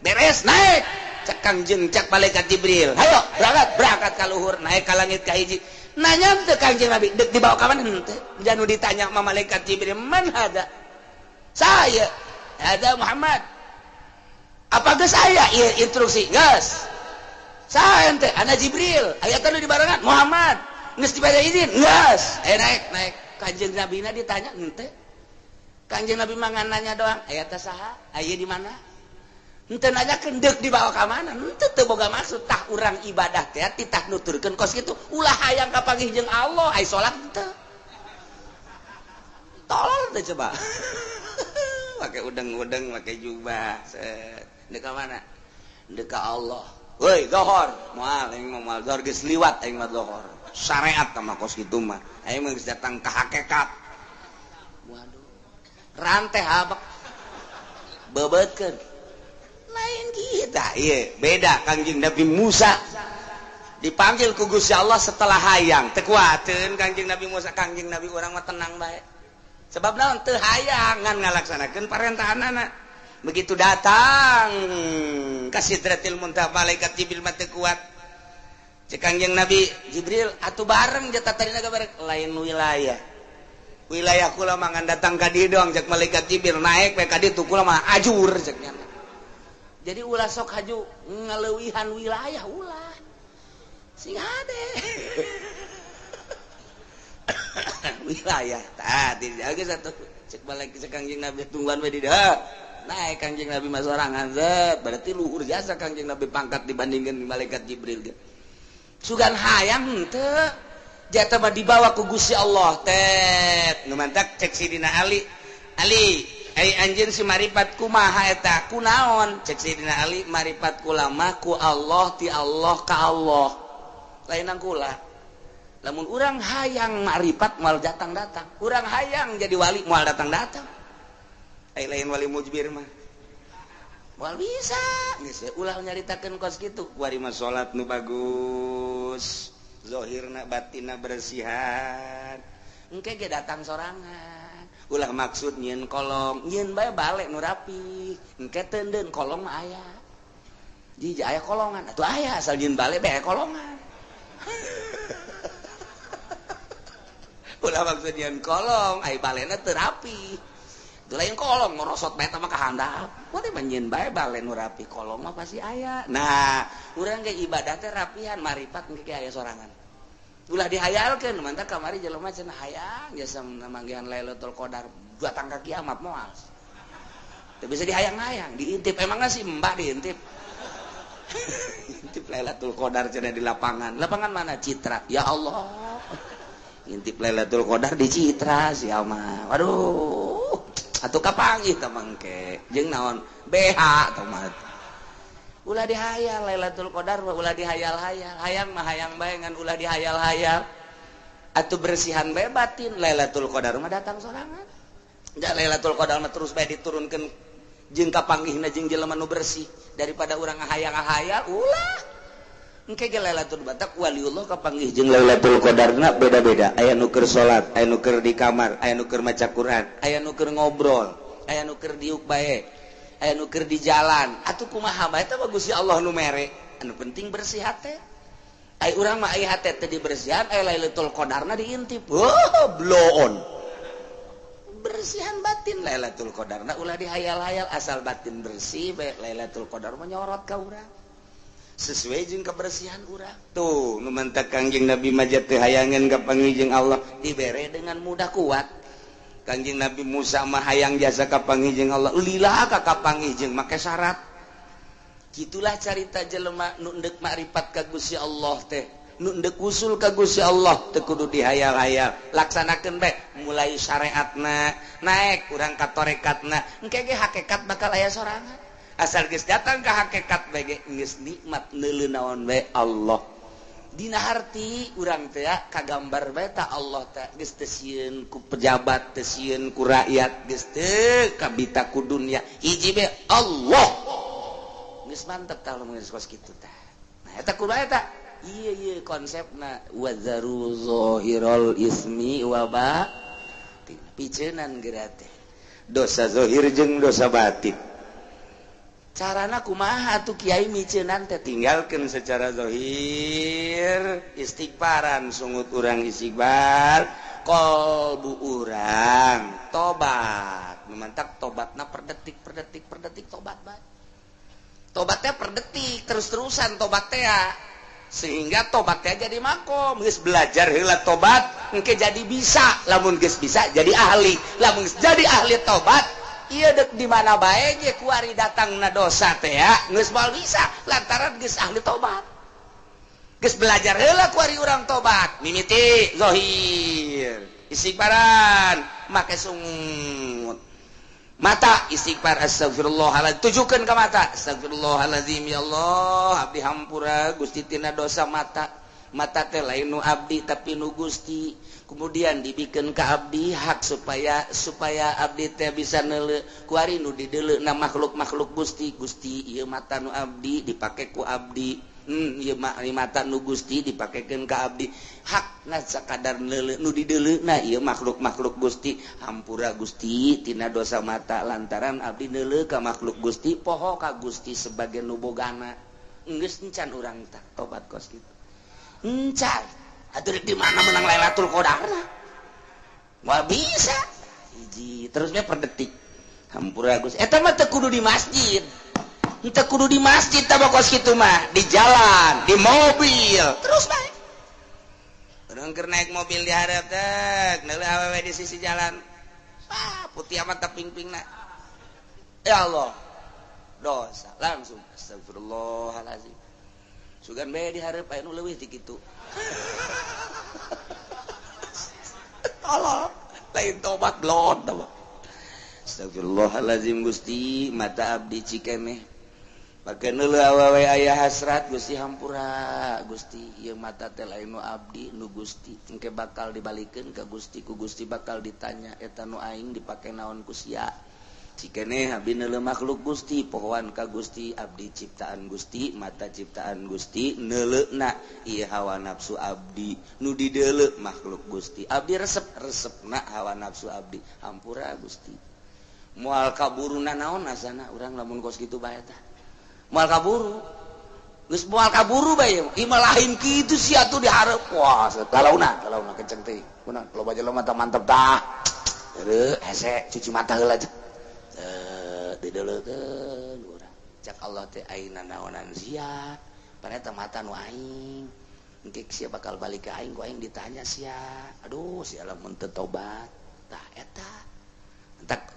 Beres naik cek Kangjeng cek malaikat Jibril. Hayo berangkat, berangkat ka luhur, naik ka langit ka hiji. Nanya teh Kangjeng Nabi dek dibawa ka mana henteu. Janu ditanya sama malaikat Jibril, "Man hada?" Saya, hada Muhammad. Apa geus aya ieu instruksi? Geus. Saya ente ana Jibril, aya teh nu dibarengan Muhammad. Geus dibere izin? Geus. Naik, naik. Kanjeng Nabi na ditanya henteu. Kanjeng Nabi mah nanya doang, aya teh saha? Aya di mana? Henteu nanyakeun deuk dibawa ka mana? Henteu teu boga maksud tah urang ibadah teh titah nuturkeun kos kitu. Ulah hayang kapanggih jeung Allah, ai salat henteu. Tolol teh coba. Make udeng-udeng, make jubah. Set. Deuk ka mana? Deuk ka Allah. Woi, zohor. Moal aing mah moal zohor geus liwat aing mah zohor. Syariat mah kos kitu mah. Aing mah geus datang ka hakikat. Waduh. Rantai habak. Bebeutkeun. Lain kita, ieu beda Kangjeng Nabi Musa. Dipanggil ku Gusti Allah setelah hayang. Teu kuateun Kangjeng Nabi Musa, Kangjeng Nabi urang mah tenang bae. Sebab naon teu hayang ngan ngalaksanakeun parentahanana. Begitu datang ka Sidratil Muntaha malaikat Jibril mah teu kuat. Cek Kangjeng Nabi Jibril atuh bareng jatah tadina bareng lain wilayah. Wilayah kula mah ngan datang ka dieu doang cek malaikat Jibril naik we ka ditu kula mah ajur cek nya. Jadi ulah sok haju ngaleuwihan wilayah ulah. Sing hade. Wilayah tah dijaga satu cek balik cek Kangjeng Nabi tungguan we di dieu. Naik Kangjeng Nabi mah sorangan zet berarti luhur jasa Kangjeng Nabi pangkat dibandingkeun malaikat Jibril ge. Sugan hayang henteu jatah mah dibawa ku Gusti Allah tet nu mantak cek Sidina Ali. Ali ai anjeun si maripat kumaha eta kunaon cek Sidina Ali maripat kula mah ku Allah ti Allah ka Allah lainan kula. Lamun urang hayang maripat moal datang-datang, urang hayang jadi wali moal datang-datang. Ai lain wali mujbir mah moal bisa geus ulah nyaritakeun kos kitu. Kuari mah salat nu bagus, zahirna batinna bersihan, engke ge datang sorangan. Ulah maksud nyieun kolong, nyieun bae balik nu rapi, engke teundeun kolong mah aya. Jiji aya kolongan, atuh aya asal nyieun balik bae kolongan. Ulah maksud nyieun kolong, ai balena teu rapi. Itu lain kolong ngorosot bae mah ka handap. Kuari mah nyieun bae bale nu rapi, kolong mah pasti aya. Nah, urang ge ibadah teh rapihan, maripat engke ge aya sorangan. Ulah dihayalkeun, mantap kamari jelema cenah hayang jasa manggihan Lailatul Qadar datang ka kiamat moal. Teu bisa dihayang-hayang, diintip emangna si Mbak diintip. Intip Lailatul Qadar cenah di lapangan. Lapangan mana? Citra. Ya Allah. Intip Lailatul Qadar di Citra sia mah. Waduh. Atuh kapanggih teh mangke. Jeung naon? BH teh mah. Ulah dihayal Lailatul Qadar mah ulah dihayal-hayal. Hayang mah hayang bae ngan ulah dihayal-hayal. Atuh bersihan bae batin Lailatul Qadar mah datang sorangan. Ja Lailatul Qadar mah terus bae diturunkeun Jeung kapanggihna jeung jelema nu bersih daripada urang ngahayal-ngahayal ulah. Engke ge Lailatul Batak waliullah kapanggih jeung Lailatul Qadarna beda-beda. Aya nu keur salat, aya nu keur di kamar, aya nu keur maca Quran, aya nu keur ngobrol, aya nu keur diuk bae, aya nu keur di jalan. Atuh kumaha bae eta mah Gusti Allah nu mere. Anu penting bersih hate. Ai urang mah ai hate teh dibersihan, ai Lailatul Qadarna diintip. Oh, bloon. Bersihan batin Lailatul Qadarna ulah dihayal-hayal, asal batin bersih bae Lailatul Qadar mah nyorot ka urang. Sesuai jeung kebersihan urang. Tuh, nu mantak Kangjeng Nabi mah teu hayangeun kapanggih jeung Allah dibere dengan mudah kuat. Kangjeng Nabi Musa mah hayang jasa kapanggih jeung Allah, lila ka kapanggih jeung make syarat. Gitulah carita jelema nu endek makrifat ka Gusti Allah teh, nu endek usul ka Gusti Allah teu kudu dihayal-hayal, laksanakeun bae mulai syariatna naik urang ka torekatna, engke ge hakikat bakal aya sorangan. Asal geus datang ka hakikat bae ge geus nikmat neuleu naon bae Allah. Dina harti urang teh kagambar bae ta Allah teh geus teu sieun ku pejabat, teu sieun ku rakyat, geus teu kabita ku dunya, hiji bae Allah. Geus mantep tah lamun geus kos kitu tah. Nah eta kudu eta. Ieu ieu konsepna wazaru zahirul ismi wa batin. Piceunan geura teh. Dosa zahir jeung dosa batin. Carana kumaha atuh kiai miceunan teh tinggalkeun secara zahir, istighfaran sungut urang istighfar, qalbu urang tobat. Memantak tobatna per detik per detik per detik tobat bae. Tobatnya per detik terus-terusan tobatnya sehingga tobatnya jadi makom. Geus belajar heula tobat engke jadi bisa, lamun geus bisa jadi ahli, lamun geus jadi ahli tobat ieu deuk di mana bae ge kuari datangna dosa teh ya geus moal bisa lantaran geus ahli tobat. Geus belajar heula kuari urang tobat mimiti zahir istighfaran make sungut mata istighfar astagfirullahaladzim, tujukan ke mata astagfirullahaladzim, ya Allah abdi hampura Gusti tina dosa mata, mata teh lain nu abdi tapi nu Gusti, kemudian dibikin ke abdi hak supaya abdi teh bisa neuleu kuari nu dideuleu na makhluk-makhluk Gusti, Gusti ieu mata nu abdi dipake ku abdi, ieu mata nu Gusti dipakekeun ka abdi, hak na sakadar neuleu nu dideuleu na ieu makhluk-makhluk Gusti, hampura Gusti tina dosa mata lantaran abdi neuleu ka makhluk Gusti, poho ka Gusti sebagai nu bogana. Geus encan urang tah tobat kos kitu. Encan atuh di mana menang Lailatul Qadarna? Moal bisa. Hiji terusnya per detik. Hampura Gusti. Eta mah teu kudu di masjid. Teu kudu di masjid tah kos kitu mah, di jalan, di mobil, terus bae. Urang keur naik mobil di hareup teh, neuleuh awewe di sisi jalan. Ah, putih amat tah ping-pingna. Ya Allah. Dosa langsung astagfirullahalazim. Sugan bae di hareup aya nu leuwih ti kitu. Tolol, lain tobat blon tah. Astagfirullahalazim Gusti, mata abdi cikeneh. Pake neuleuh awewe aya hasrat Gusti hampura Gusti, ieu mata teh lain nu abdi nu Gusti, engke bakal dibalikeun ka Gusti, ku Gusti bakal ditanya eta nu aing dipake naon ku sia. Cikeneh abdi neuleuh makhluk Gusti, pohoan ka Gusti, abdi ciptaan Gusti, mata ciptaan Gusti, neuleuhna ieu hawa nafsu abdi, nu dideuleu makhluk Gusti, abdi resep-resepna hawa nafsu abdi, hampura Gusti. Moal kaburuna naon asana urang lamun kos kitu bae tah. Moal kaburu. Geus moal kaburu bae ieu mah lain kitu sia atuh dihareup. Wah, galauna, galauna kenceng teh. Kunaon loba jelema mata mantep tah. Heueuh, hese cuci mata heula aja. Dideuleukeun urang. Cak Allah teh ayeuna naonan sia. Paneta mata nu aing. Engke sia bakal balik ka aing, ku aing ditanya sia. Aduh, sia lamun teu tobat. Tah eta. Tak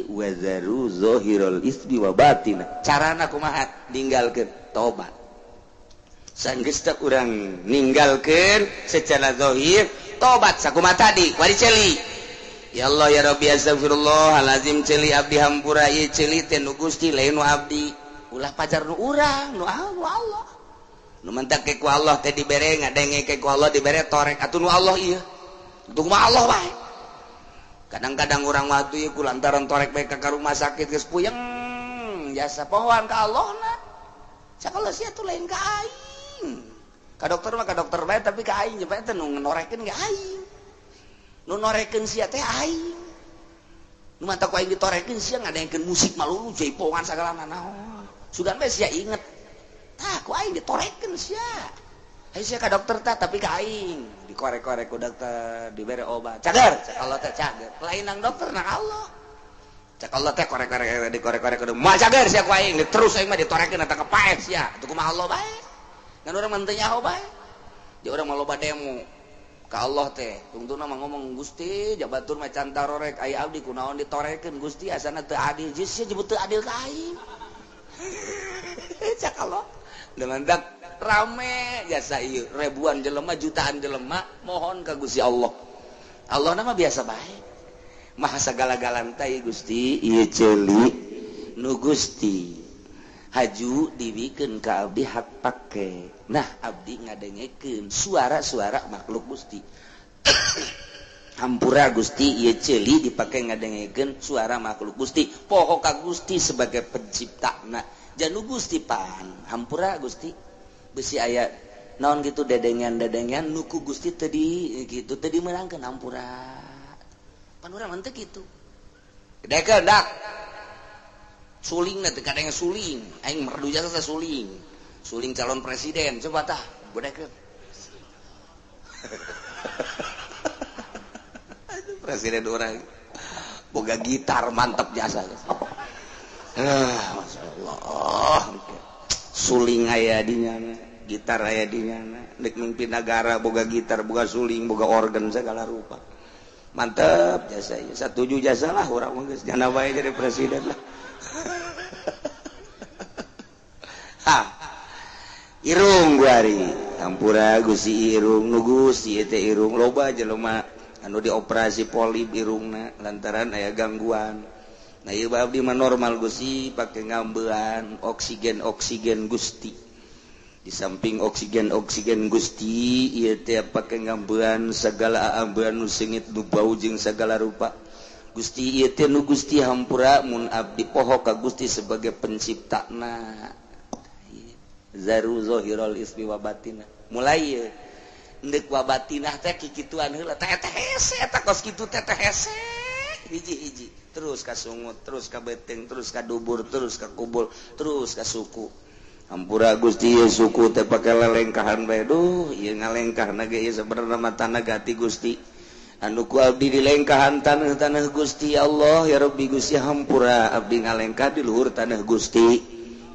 wazaru zahirul ismi wa batina. Carana kumaha ninggalkeun tobat. Sanggeus teh urang ninggalkeun secara zahir tobat sakumaha tadi wari ceuli. Ya Allah ya Rabbi astagfirullahalazim ceuli abdi hampura ieu ceuli teh nu Gusti lain nu abdi. Ulah pajar nu urang nu Allah. Nu mentak ke ku Allah teh dibere ngadenge ke ku Allah dibere torek atuh nu Allah ieu. Untung mah Allah bae. Kadang-kadang orang waktu ieu ku lantaran torek bae ka rumah sakit geus puyeng tukang jasa pohoan ka Allah na. Cak Allah sia tuh lain ka aing. Ka dokter mah ka dokter bae, tapi ka aing bae teh nu ngenorekeun ge aing. Nu norekeun sia teh aing. Nu mata ku aing ditorekeun sia ngadengkeun musik malulu jaipongan sagala naon. Sugan bae sia inget. Tah ku aing ditorekeun sia. Ayo sia ka dokter tah, tapi ka aing dikorek-korek ku dokter, dibere obat. Cager, cak Allah teh cager. Lain nang dokter nang Allah. Cak Allah teh korek-korek dikorek-korek kudu moal cager sia ku aing, terus aing mah ditorekeun eta kepaeh sia. Atuh kumaha Allah bae. Ngan urang mah teu nyaho bae. Di urang mah loba demo ka Allah teh. Tungtungna mah ngomong Gusti, jabatur mah can tarorek aya abdi kunaon ditorekeun Gusti asana teu adil. Jeung sia jebut teu adil ka aing. Cak Allah. Dengan dak rame jasa ieu ribuan jelema jutaan jelema mohon ka Gusti Allah. Allah nama biasa bae. Maha sagala-galana teh Gusti ieu ceuli nu Gusti haju dibikeun ka abdi hak pake. Nah abdi ngadengekeun suara-suara makhluk Gusti. Hampura Gusti ieu ceuli dipake ngadengekeun suara makhluk Gusti. Poho ka Gusti sebagai penciptana. Janu Gusti pan hampura Gusti besi aya naon gitu dedengan-dedengan nuku Gusti tadi gitu tadi meulangkeun hampura pan urang mah teu kitu dekeun dak suling teh kadang suling aing merdu jasa teh suling suling calon presiden coba tah godekeun presiden urang boga gitar mantep jasa. Masya Allah suling aya di nyana, gitar aya di nyana, dek mimpin negara boga gitar, boga suling, boga organ segala rupa. Mantep jasa ieu. Satuju jasa lah urang mah geus jana bae jadi presiden lah. Ha. Irung guari, hampura Gusti irung nu Gusti teh irung loba jelema anu dioperasi polip irungna lantaran aya gangguan. Nah ieu abdi mah normal Gusti pake ngambean oksigen oksigen Gusti. Di samping oksigen oksigen Gusti ieu teh pake ngambean segala ambean nu seungit nu bau jeung segala rupa. Gusti ieu teh nu Gusti hampura mun abdi poho ka Gusti sebagai penciptana. Zaru zahiral ismi wa batinah. Mulai ieu endek wa batinah teh kikituan heula teh teh hese eta kos kitu teh teh hese hiji-hiji. Terus ka sungut, terus ka beteng, terus ka dubur, terus ka kubur, terus ka suku. Hampura Gusti ieu suku teh pake lelengkahan bae. Duh, ieu ngalengkahna ge ieu sabenerna mah tanah gati Gusti. Anu ku abdi dilengkahan tanah-tanah Gusti ya Allah ya Rabbi Gusti hampura abdi ngalengkah di luhur tanah Gusti.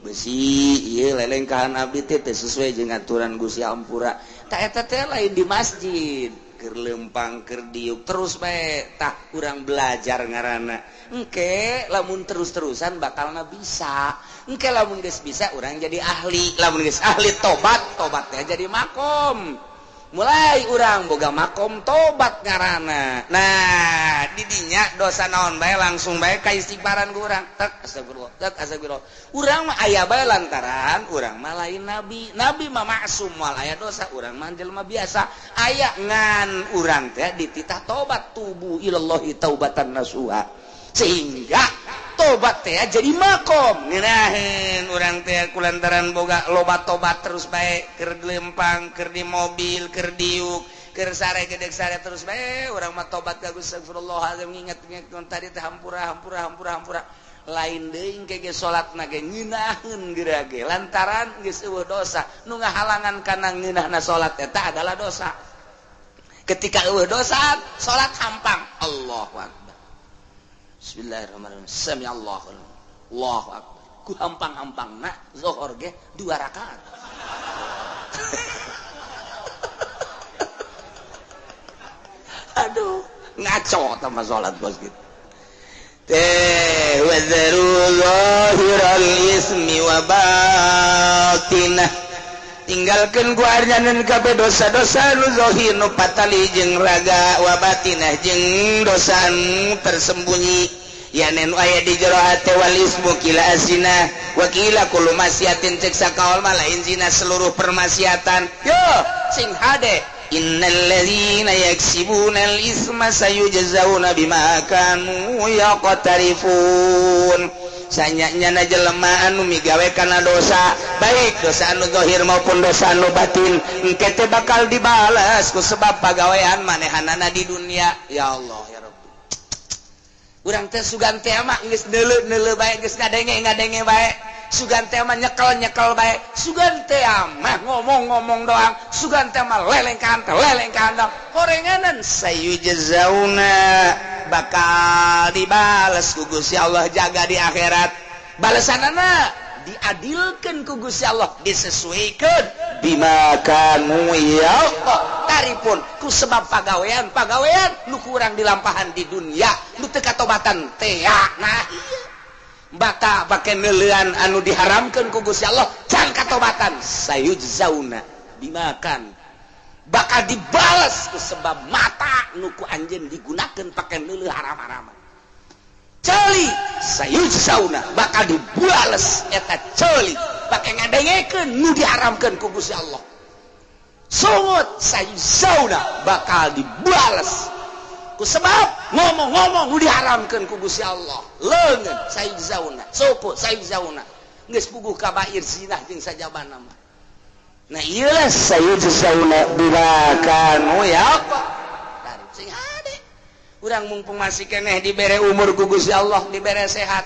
Besi ieu lelengkahan abdi teh teu sesuai jeung aturan Gusti hampura. Tah eta teh lain di masjid. Keur lempang keur diuk terus bae tah urang belajar ngaranna engke lamun terus-terusan bakalna bisa engke lamun geus bisa urang jadi ahli lamun geus ahli tobat tobatnya jadi makom mulai urang boga makom tobat ngaranna. Nah didinya dosa naon bae langsung bae ka istighfaran ku urang tek astagfirullah tek astagfirullah. Urang mah aya bae lantaran urang mah lain nabi, nabi mah maksum moal aya dosa, urang mah jelema biasa aya ngan urang teh dititah tobat tubu ilallahi taubatan nasuha sehingga tobat teh jadi makom ngeunaheun urang teh kulantaran boga loba tobat terus bae keur lempang keur di mobil keur diuk keur sare gedeg sare terus bae urang mah tobat ka Gusti astagfirullahalazim nginget-nginget tadi teh hampura hampura hampura hampura lain deui engke ge salatna ge ngeunaheun geura ge lantaran geus eueuh dosa nu ngahalangan kana ngeunahna salat eta adalah dosa. Ketika eueuh dosa salat hampang Allahu akbar. Bismillahirrahmanirrahim. Sami Allahu Allahu akbar. Ku hampang-hampangna zuhur ge 2 rakaat. Aduh, ngaco tambah salat bos gitu. Teh wazaru zahiral ismi wa batinah. Tinggalkeun ku arjanan kabeh dosa-dosa nu zahir nu patali jeung raga wa batinah jeung dosa nu tersembunyi yanen aya di jero hate wal ismu kila azina wa kila kullu maksiatin cek sakaol mah lain zina seluruh permaksiatan yo sing hade innal ladzina yaksibuna al isma sayujzauna bima kanu yaqtarifun. Sanyanya jelema anu migawe kana dosa, baik dosa anu zahir maupun dosa anu batin, engke teh bakal dibalas ku sebab pagawean manehanana di dunia. Ya Allah ya Rabbi. Urang teh sugan teh mah geus neuleu-neuleu bae, geus ngadenge-ngadenge bae. Sugan teh mah nyekel-nyekel bae, sugan teh mah ngomong-ngomong doang, sugan teh mah lelengkahan teh lelengkahan doang. Horenganan sayujzauna bakal dibales ku Gusti Allah jaga di akhirat. Balesanana diadilkeun ku Gusti Allah, disesuaikan bima kanu ya Allah. Taripun ku sebab pagawean-pagawean nu kurang dilampahan di dunia, nu teu katobatan teh. Nah iya bata pake neulean anu diharamkeun ku Gusti Allah can katobatan sayujzauna dimakan bakal dibales ku sebab mata nu ku anjeun digunakeun pake neuleuh haram-haraman. Ceuli sayujzauna bakal dibales eta ceuli pake ngadengekeun nu diharamkeun ku Gusti Allah. Sungut sayujzauna bakal dibales ku sebab ngomong-ngomong nu diharamkeun ku Gusti Allah. Leungeun sayujzauna, suku sayujzauna geus puguh kabair zinah jeung sajabana mah. Nah ieu lah sayujzauna bima kanu ya apa. Sing hade urang mumpung masih keneh dibere umur ku Gusti Allah, dibere sehat.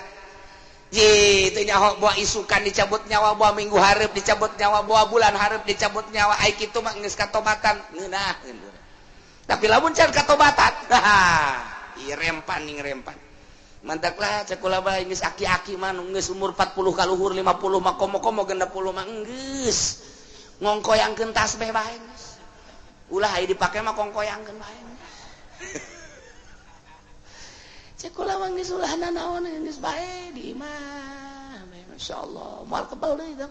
Ji teu nyaho boa isukan dicabut nyawa, boa minggu hareup dicabut nyawa, boa bulan hareup dicabut nyawa, ai kitu mah geus katobatan ngeunaheun. Tapi lamun can katobatan, ieu rempan ning rempan. Mantaklah cek kula bae geus aki-aki mah geus umur 40 kaluhur 50 mah komo-komo 60 mah geus ngongkoyangkeun tasbih bae geus. Ulah aya dipake mah kongkoyangkeun bae. Cek kula mah geus ulah nanaon geus bae di imah. Masyaallah, moal kebal deui tah.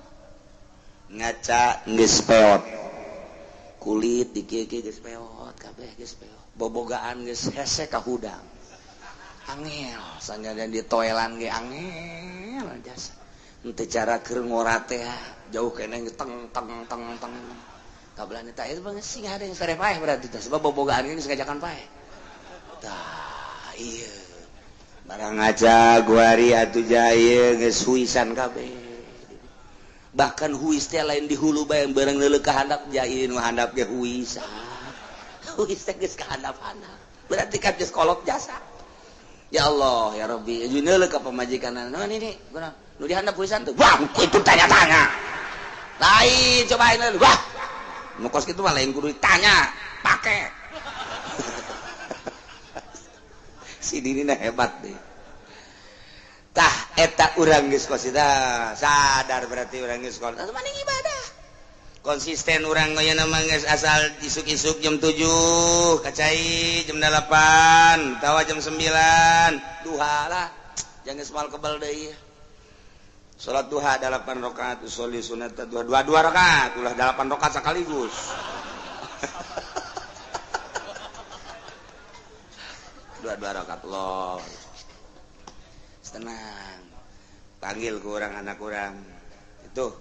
Ngaca geus peot. Kulit di kieu-kieu geus peot kabeh geus peot. Bobogaan geus hese ka hudang. Angel sanajan di toelan ge angel jasa. Henteu cara keur ngora teh jauh keneh teng teng teng teng. Kabelan eta ieu mah sing hade sare paeh berarti teh sebab bobogaan geus ngajakan paeh. Tah ieu. Barang ngaca guari atuh jaye geus huisan kabeh. Bahkan huis teh lain di hulu bae bareng neuleuh ka handap jaye nu handap ge huisan. Huis teh geus ka handap-handap. Berarti kan geus kolot jasa. Ya Allah ya Rabbi, jeung neuleuh ka pamajikanna. Naon ini? Kunaon? Nu di handap huisan tuh. Wah, itu tanya-tanya. Lain cobain leuleuh. Wah. Nu kos kitu mah lain kudu ditanya, pake. Si Dini hebat deh. Tah eta urang geus kos sadar berarti urang geus kos. Maning ibadah. Konsisten urang aya mah geus asal isuk-isuk jam 7, kacai jam 8, tawa jam 9, duha lah. Jangan geus moal kebal deui. Salat duha 8 rakaat, usolli sunat duha 2 rakaat, ulah 8 rakaat sekaligus. 2 rakaat loh. Tenang, panggil ke orang anak orang itu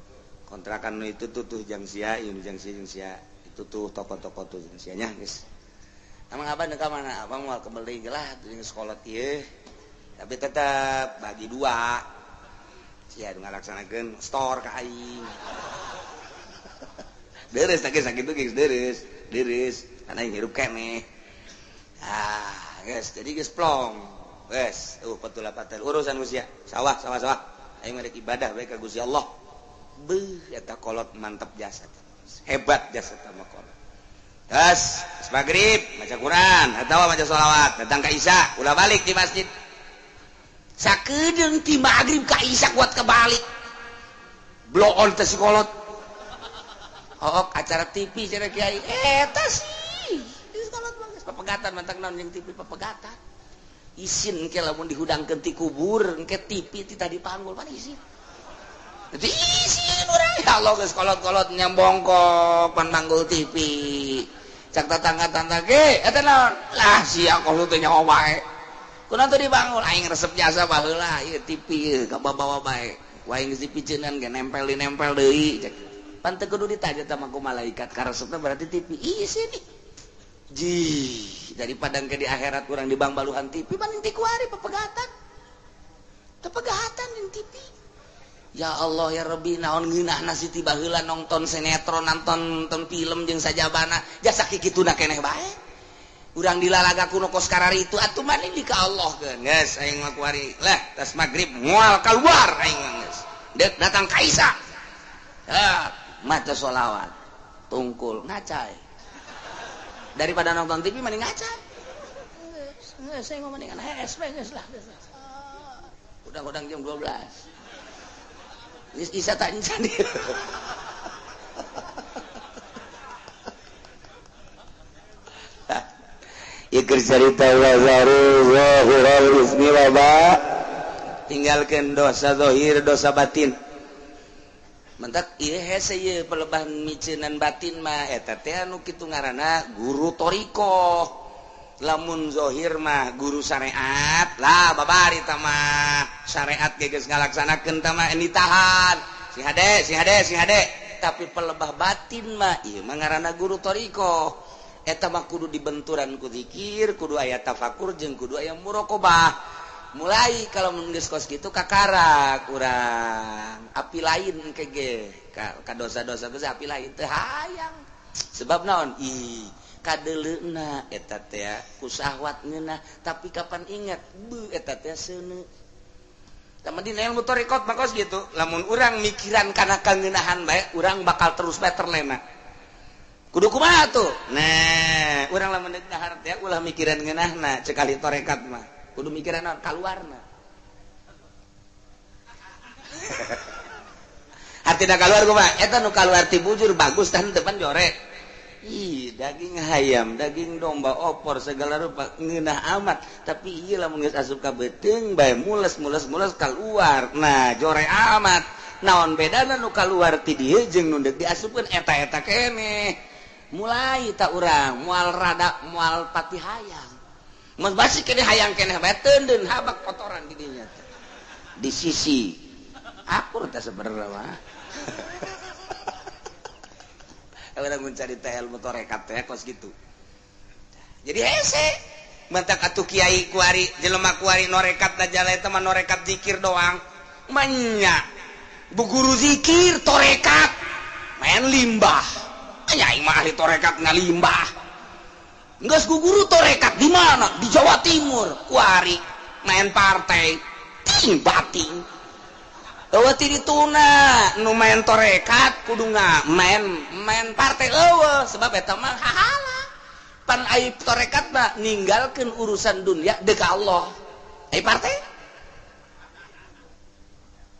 kontrakan itu tuh tuh jang sia, ini jang sia, jang sia itu tuh toko-toko tuh jang sianya guys. Emang abang dekat mana? Abang mau kembali lah tuh yang sekolah tie, tapi tetap bagi dua. Sia ngalaksanakeun store ka aing. Deres tak sakit tuh guys, deres, deres. Karena yang hirup keneh. Ah, guys, jadi guys plong. Wes, patula patel urusan usia sawah sawah sawah. Aing merek ibadah bae ka Gusti Allah. Beuh eta kolot mantep jasa. Hebat jasa mah kolot. Terus magrib maca Quran atawa maca sholawat, datang ka Isya, ulah balik di masjid. Sakedeung ti magrib ka Isya kuat kebalik. Blow on teh si kolot. Hook acara TV cenah kiai. Eta sih. Di kolot mah geus papegatan mantak naon jeung TV papegatan. Isin engke lamun dihudangkeun ti kubur engke TV ti tadi panggul pan isin. Jadi isin urang ya Allah geus kolot-kolot nyambongkok pan manggul TV. Cak tetangga-tetangga ge eta naon? Lah sia kolot teh nyaho wae. Kunaon teu dibangun aing resep jasa baheula ieu TV ieu kabawa bae. Ku aing geus dipiceunan ge nempel di-nempel deui cek. Pan teu kudu ditanya tah ku malaikat karesepna berarti TV isin nih. Jih, daripada ke di akhirat kurang di bang baluhan TV, paling ti kuari pepegatan. Tepegatan jeung Ya Allah ya Rabbi naon ngeunahna Siti baheula nonton sinetron nonton film jeung sajabana jasa kikituna keneh bae. Urang dilalaga kuno kos karari itu atuh mani di ka Allah keun. Geus aing mah kuari lah tas magrib moal kaluar aing mah geus. Deuk datang ka Isa. Ah, maca sholawat. Tungkul ngacai. Daripada nonton TV mending ngacai. Geus aing mah mendingan HSP geus lah. Udang-udang jam 12. Isa tak encan dia. Ieu cerita tinggalkan dosa zahir dosa batin. Mentak ieu hese ieu pelebah miceunan batin mah eta teh anu kitu ngaranna guru thariqah. Lamun zahir mah guru syariat lah babari tah mah syariat ge geus ngalaksanakeun tah mah ditahan sing hade sing hade sing hade. Tapi pelebah batin mah ieu mah ngaranna guru thariqah. Eta mah kudu dibenturan ku zikir, kudu aya tafakur jeung kudu aya muraqabah. Mulai kalau mun geus kos kitu kakara kurang api lain ke ge ka dosa-dosa geus api lain teu hayang. Sebab naon? Ih kadeleuna eta teh ku syahwat ngeunah, tapi kapan ingat beuh eta teh seuneu. Tah dina ilmu thariqat mah kos kitu, lamun urang mikiran kana kangeunahan bae urang bakal terus bae terlena. Kudu kumaha tuh? Nah, urang lamun deuk dahar teh ulah mikiran ngeunahna cek ahli tarekat mah. Kudu mikiran naon kaluarna. Artina kaluar kumaha? Eta nu kaluar ti bujur bagus tah depan jorek. Ih, daging hayam, daging domba, opor segala rupa ngeunah amat, tapi ieu lamun geus asup ka beuteung bae mules mules mules kaluar. Nah, jorek amat. Naon bedana nu kaluar ti dieu jeung nu deuk diasupkeun eta-eta keneh. Mulai tak urang moal rada moal pati hayang. Mun basi keneh hayang keneh bae teundeun habak kotoran di dinya teh. Di sisi akur teh sebenarnya mah. Urang mun carita ilmu tarekat teh kos kitu. Jadi hese mentak atuh kiai kuari jelema kuari norekat da jala eta mah norekat zikir doang. Manya bu guru zikir tarekat main limbah. Nya aing mah ahli tarekat ngalimbah. Geus ku guru tarekat di mana? Di Jawa Timur. Kuari main partai ting bating. Eueuh ti dituna nu main tarekat kudu main main partai eueuh sebab eta mah hahala. Pan ai tarekat mah ninggalkeun urusan dunia deuk ka Allah. Ai partai?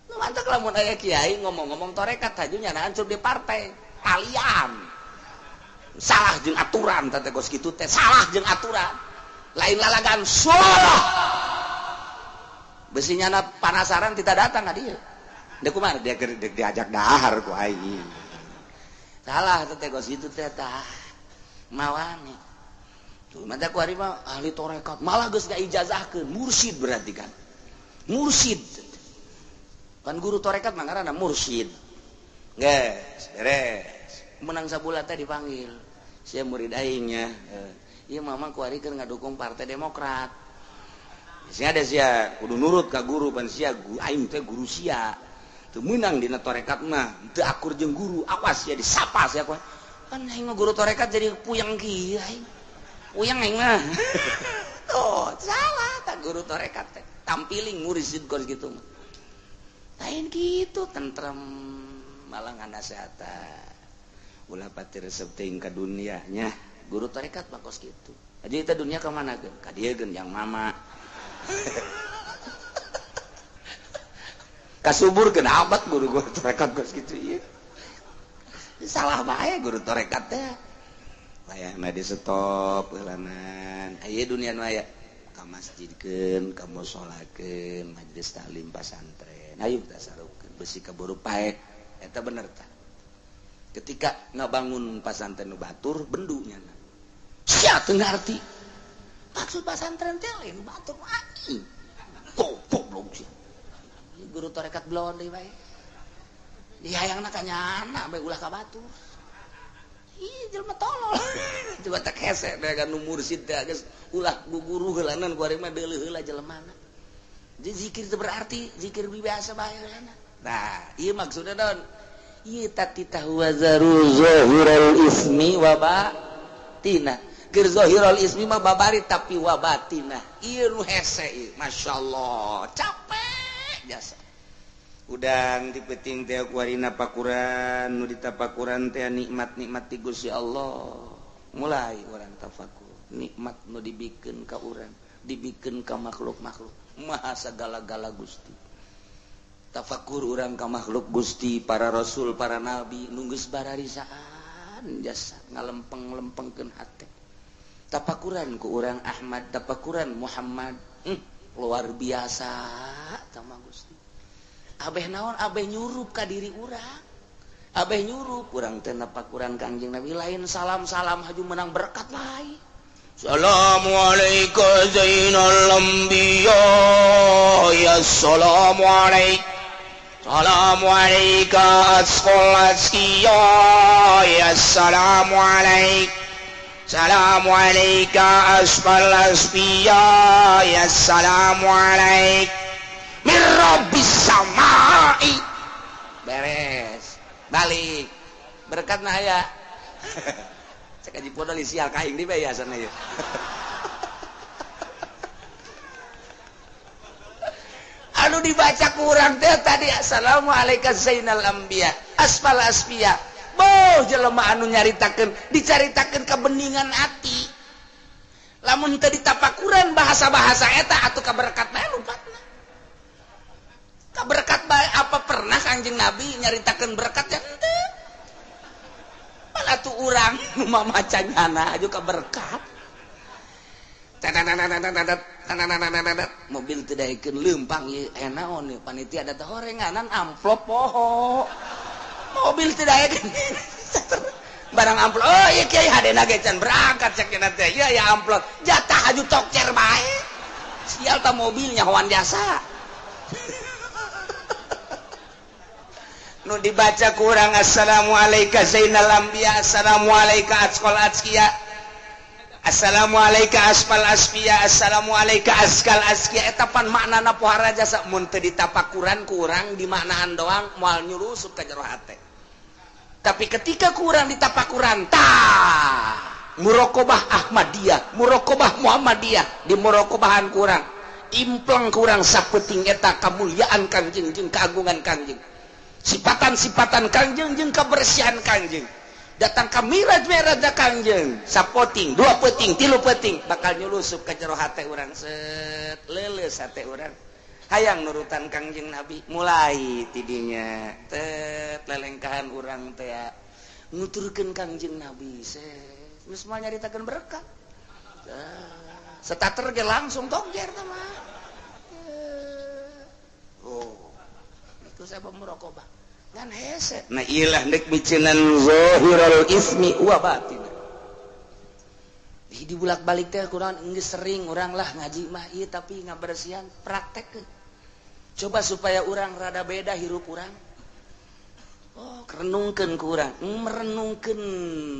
Nu mantak lamun aya kiai ngomong-ngomong tarekat haju nyana hancur di partai. Kalian salah jeung aturan teh kos kitu teh salah jeung aturan. Lain lalagan salah. Besi nyana panasaran tidak datang ka dieu. Deuk kumaha dia diajak dahar ku aing. Salah teh kos kitu teh tah. Mawani. Tuh mata ku ari mah ahli tarekat malah geus ngaijazahkeun mursyid berarti kan. Mursyid. Kan guru tarekat mah ngaranna mursyid. Geus beres. Menang sabulan teh dipanggil. Sia murid aingnya. Ieu mama ku ari keur ngadukung Partai Demokrat. Sia ada sia kudu nurut ka guru pan sia aing teh guru sia. Teu meunang dina tarekat mah, teu akur jeung guru, awas sia disapa sia ku. Kan aing mah guru tarekat jadi puyeng kieu aing. Puyeng aing mah. Tuh, salah tah guru tarekat teh. Tampiling mursyid kos kitu mah. Lain kitu tentrem malah nganasehatan. Ulah pati resep teuing ka dunia nya. Guru tarekat mah kos kitu. Jadi eta dunia ka mana geun? Ka dieu geun yang mama. Kasubur kena amat guru tarekat kos kitu ieu. Salah bae guru tarekat teh. Wayahna di stop heulanan. Aya dunia nu aya ka masjidkeun, ka musolakeun, majelis taklim pasantren. Ayo tasarufkeun besi kaburu paeh. Eta bener tah. Ketika ngabangun pasantren nu batur bendu nyana. Sia teu ngarti. Maksud pasantren teh lain batur anjing. Goblok sia. Guru tarekat belon deui bae. Dihayangna ka nyana bae ulah ka batur. Ih jelema tolol. Coba tak hese teh kan nu mursyid teh geus ulah guguru heulanan ku ari mah deuleuh heula jelemana. Jadi zikir teu berarti zikir biasa bae heulana. Nah, ieu maksudna naon? Ieu tati tahuwazaru zahirul ismi wa batina. Keur zahirul ismi mah babari tapi wa batina. Ieu nu hese ieu, masyaallah, capek jasa. Udang ti peuting teh kuarina pakuran, nu ditapakuran teh nikmat-nikmat ti Gusti Allah. Mulai urang tafakur, nikmat nu dibikeun ka urang, dibikeun ka makhluk-makhluk. Maha sagala-gala Gusti. Tafakur urang ka makhluk Gusti, para rasul, para nabi nu geus bararisaan jasa ngalempeng-lempengkeun hate. Tafakuran ku urang Ahmad, tafakuran Muhammad, luar biasa tama Gusti. Abeh naon abeh nyurup ka diri urang. Abeh nyurup urang teh napakuran Kangjeng Nabi lain salam-salam haju menang berkat lain. Assalamualaikum zainal anbiya ya assalamualaikum. Assalamualaikum asqal askiya ya assalamualaikum. Assalamualaikum asfal asfiya ya assalamualaikum. Min rabbis samai. Beres. Balik. Berkat nah aya. Cek aji podol sial ka aing di bae asana ieu. Anu dibaca kurang teh tadi assalamualaikum zainal anbiya asfal asfiya. Boh jelema anu nyaritakeun dicaritakeun kebeningan hati. Lamun teu ditapakuran bahasa-bahasa eta atuh kaberkat bae lupatna. Kaberkat bae apa pernah Kangjeng Nabi nyaritakeun berkat ya henteu. Malah tuh urang nu mamaca nyana aju kaberkat. Mobil teu daekeun leumpang ieu aya naon ieu panitia da teh horenganan amplop poho. Mobil teu daekeun barang amplop. Oh ieu kiai hadena ge can berangkat cek cenah teh. Ieu aya amplop. Jatah aju tokcer bae. Sial ta mobil nyahoan jasa. Nu dibaca kurang assalamualaikum zainal anbiya assalamualaikum asqal askiya assalamualaikum asfal asfiya assalamualaikum askal askiya. Eta pan maknana pohara jasa mun teu ditapakuran kurang dimaknaan doang moal nyurusup ka jero hate. Tapi ketika kurang ditapakuran tah muraqabah Ahmadiyah, muraqabah Muhammadiyah, di muraqabahan kurang impleng kurang sapeting eta kamulyaan Kangjeng jeung keagungan Kangjeng. Sipatan-sipatan Kangjeng jeung kebersihan Kangjeng. Datang ka miraj-miraj Kangjeng, sapoting, dua peting, tilu peting, bakal nyulusup ka jero hate urang set, leuleus hate urang. Hayang nurutan Kangjeng Nabi, mulai tidinya tet lelengkahan urang teh nuturkeun Kangjeng Nabi set, geus moal nyaritakeun berkat. Setater ge langsung tongjer teh mah. Oh. Itu saya muraqabah. Ngan hese. Nah ilah ndek miceunan zahirul ismi wa batin. Di bulak-balik teh kurang geus sering urang lah ngaji mah ieu tapi ngabersihan praktekkeun. Coba supaya urang rada beda hirup urang. Oh, renungkeun ku urang, merenungkeun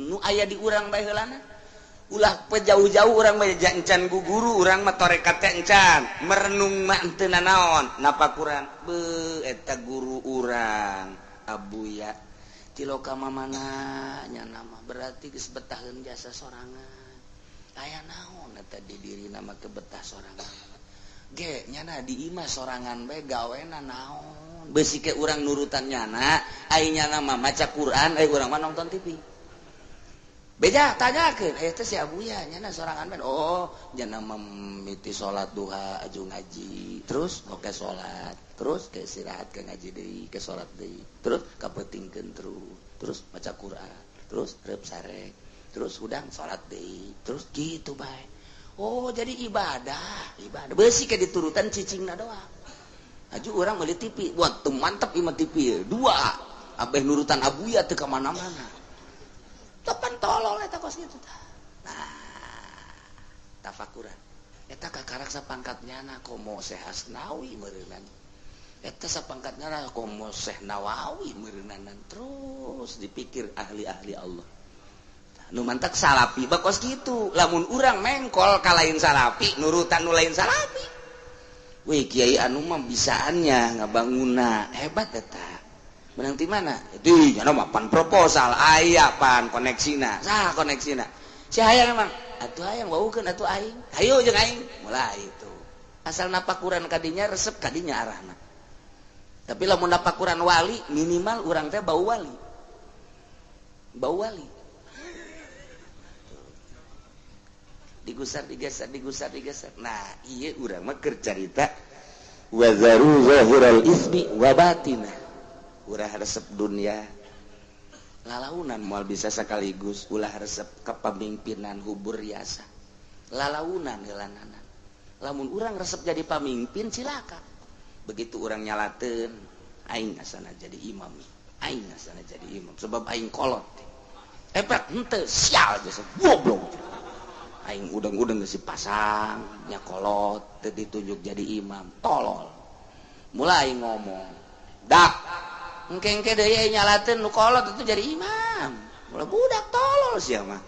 nu aya di urang bae heulana. Ulah jauh-jauh urang mah encan guguru urang mah tarekat teh encan merenung mah henteu nanaon napakuran beuh eta guru urang Abuya tiloka mamana nya nama berarti geus betaheun jasa sorangan aya naon eta di dirina mah kebetah sorangan ge nyana di imah sorangan bae gawena naon beusi ke urang nurutan nyana ai nyana mah maca Quran ai urang mah nonton TV. Beja tanyakeun aya teh si Abuya nyana sorangan bae. Oh, nyana mimiti salat duha aju ngaji, terus oke salat, terus ke istirahat ke ngaji deui, ke salat deui, terus kapeutingkeun terus, terus maca Quran, terus reup sarek, terus hudang salat deui, terus kitu bae. Oh, jadi ibadah, ibadah. Beusi ke diturutan cicingna doang. Aju urang meuli TV, wah teu mantep ieu mah TV. Dua, abeh nurutan Abuya teu ka mana-mana. Tepan tolol eta kos kitu tah. Nah, tafakuran. Eta kakarak sapangkat nyana komo Syekh Asnawi meureunan. Eta sapangkat nyana komo Syekh Nawawi meureunanan. Terus dipikir ahli-ahli Allah. Nu mantak salapi bakos kitu. Lamun urang mengkol ka lain salapi, nurutan nu lain salapi. Wih kiai anu mah bisaannya ngabanguna hebat eta. Menang ti mana? Di nya mah pan proposal aya pan koneksina. Saha koneksina? Si hayang emang atuh hayang waukeun atuh aing. Hayu jeung aing. Mulai itu. Asal napakuran kadinya resep kadinya arahna. Tapi lamun napakuran wali minimal urang teh bau wali. Bau wali. Digusar digeser digusar digeser. Nah, ieu urang mah keur carita wa zaru zahiral ismi wa batina. Ulah resep dunia. Lalaunan moal bisa sekaligus ulah resep kepemimpinan hubur riasa. Lalaunan heulananan. Lamun urang resep jadi pamimpin cilaka. Begitu urang nyalateun aing asana jadi imam. Aing asana jadi imam sebab aing kolot. Epek henteu sial jasa goblok. Aing udang-udang geus dipasang nya kolot teu ditunjuk jadi imam tolol. Mulai ngomong dak engke-engke deui nyalateun nu kolot itu jadi imam. Mulai budak tolol sia mah.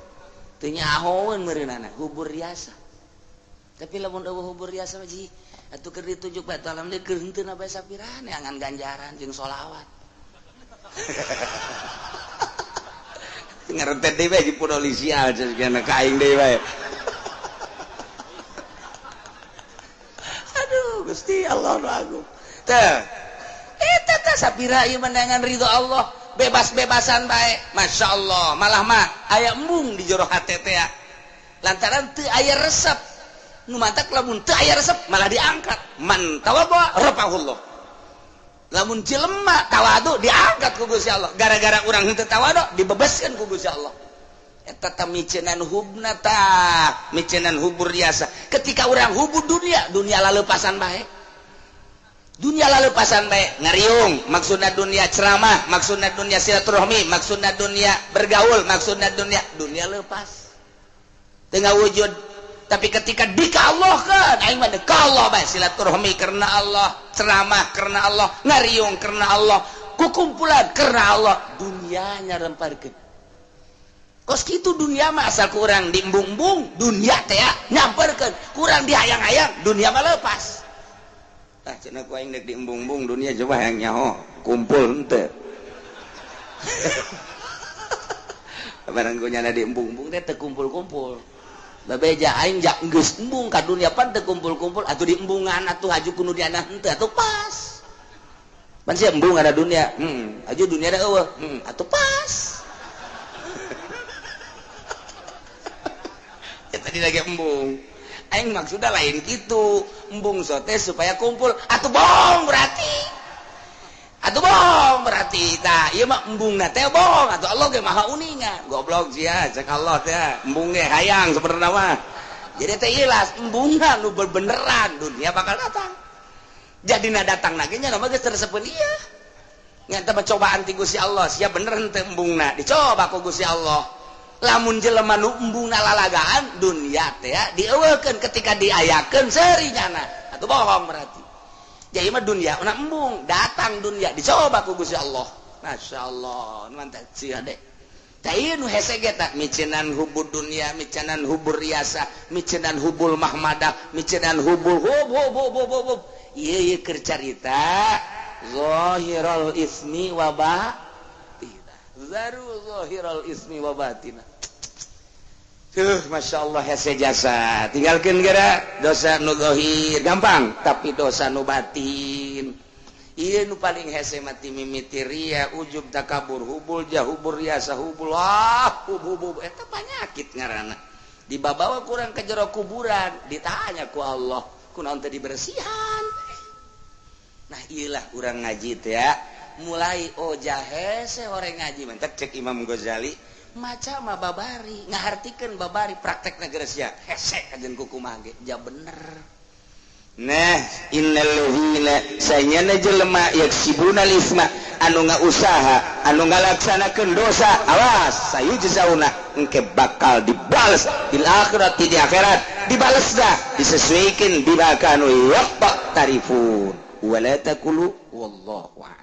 Teu nyahoeun meureunana hubur riasa. Tapi lamun eueuh hubur riasa mah ji atuh keur ditunjuk bae alam deui keur henteu na bae sapirane angan ganjaran jeung sholawat. Ngarentet deui bae di polisi aja ka aing deui bae. Aduh Gusti Allah nu agung. Teh eta teh sapira ieu menangan ridho Allah, bebas-bebasan bae. Masya Allah, malah mah aya embung di jero hate teh. Lantaran teu aya resep. Nu mantak lamun teu aya resep malah diangkat. Man tawadhu rafa'ahullah. Lamun jelema tawadu diangkat ku Gusti Allah. Gara-gara urang henteu tawadu dibebaskeun ku Gusti Allah. Eta tah micenan hubna tah, micenan hubur riasa. Ketika urang hubur dunia, dunia laleupasan bae. Dunia laleupasan bae, ngariung, maksudna dunia ceramah, maksudna dunia silaturahmi, maksudna dunia bergaul, maksudna dunia, dunia lepas. Teu ngawujud. Tapi ketika dikallahkeun, aing mah dekallah bae silaturahmi karena Allah, ceramah karena Allah, ngariung karena Allah, kukumpulan karena Allah, dunianya remparkeun. Kos kitu dunia mah asal kurang diembung-embung, dunia teh nyamperkeun, kurang dihayang-hayang, dunia mah lepas. Tah cenah ku aing deuk diembung-embung dunia coba hayang nyaho, kumpul henteu. Barang ku nyana diembung-embung teh teu kumpul-kumpul. Babeja aing jak geus embung ka dunia pan teu kumpul-kumpul atuh diembungan atuh haju ku nu diana henteu atuh pas. Pan sia embung ada dunia, haju dunia da eueuh, atuh pas. Ya tadi lagi embung. Aing maksudna lain kitu, embung sote supaya kumpul atuh bohong berarti. Atuh bohong berarti tah ieu mah embungna teh bohong atuh Allah ge maha uninga. Goblok sia cek Allah teh embung ge hayang sebenarna mah. Jadi teh ilas embungna nu bebeneran dunia bakal datang. Jadina datang lagi nya mah geus teresepeun ieu. Nya teh cobaan ti Gusti Allah sia bener henteu embungna dicoba ku Gusti Allah. Lamun jelema nu embungna lalagaan dunia teh dieuweukeun ketika diayakeun seuri nyana atuh bohong berarti. Jadi mah dunia una embung datang dunia dicoba ku Gusti Allah. Masya Allah mantap sia deh. Tah ieu nu hese ge tah micenan hubur dunia, micenan hubur riasa, micenan hubul mahmadah, micenan hubul hub hub hub hub hub. Ieu ieu keur carita zahirul ismi wa batina. Zaru zahirul ismi wa batina. Tuh, Masya Allah hese jasa. Tinggalkan gara dosa nu zahir gampang, tapi dosa nu batin. Ieu nu paling hese mati mimiti ria, ujub takabur, hubul jah, hubur riasa, hubul ah, hub hub hub. Eta panyakit ngaranna. Dibabawa kurang ke jero kuburan, ditanya ku Allah, kunaon teu dibersihan. Nah, ieulah urang ngaji teh ya. Mulai oh jahese horeng ngaji mantak cek Imam Ghazali. Maca mah babari ngahartikeun babari praktekna geus sia hese kajen kukumaha ge ja bener. Nah innal ladzina sanyana jelema yaksibuna isma anu ngausaha anu ngalaksanakeun dosa awas sayujzauna engke bakal dibales bil akhirati di akhirat dibales dah disesuaikan bima kanu yaqtarifun wala taqulu wallahu a'lam.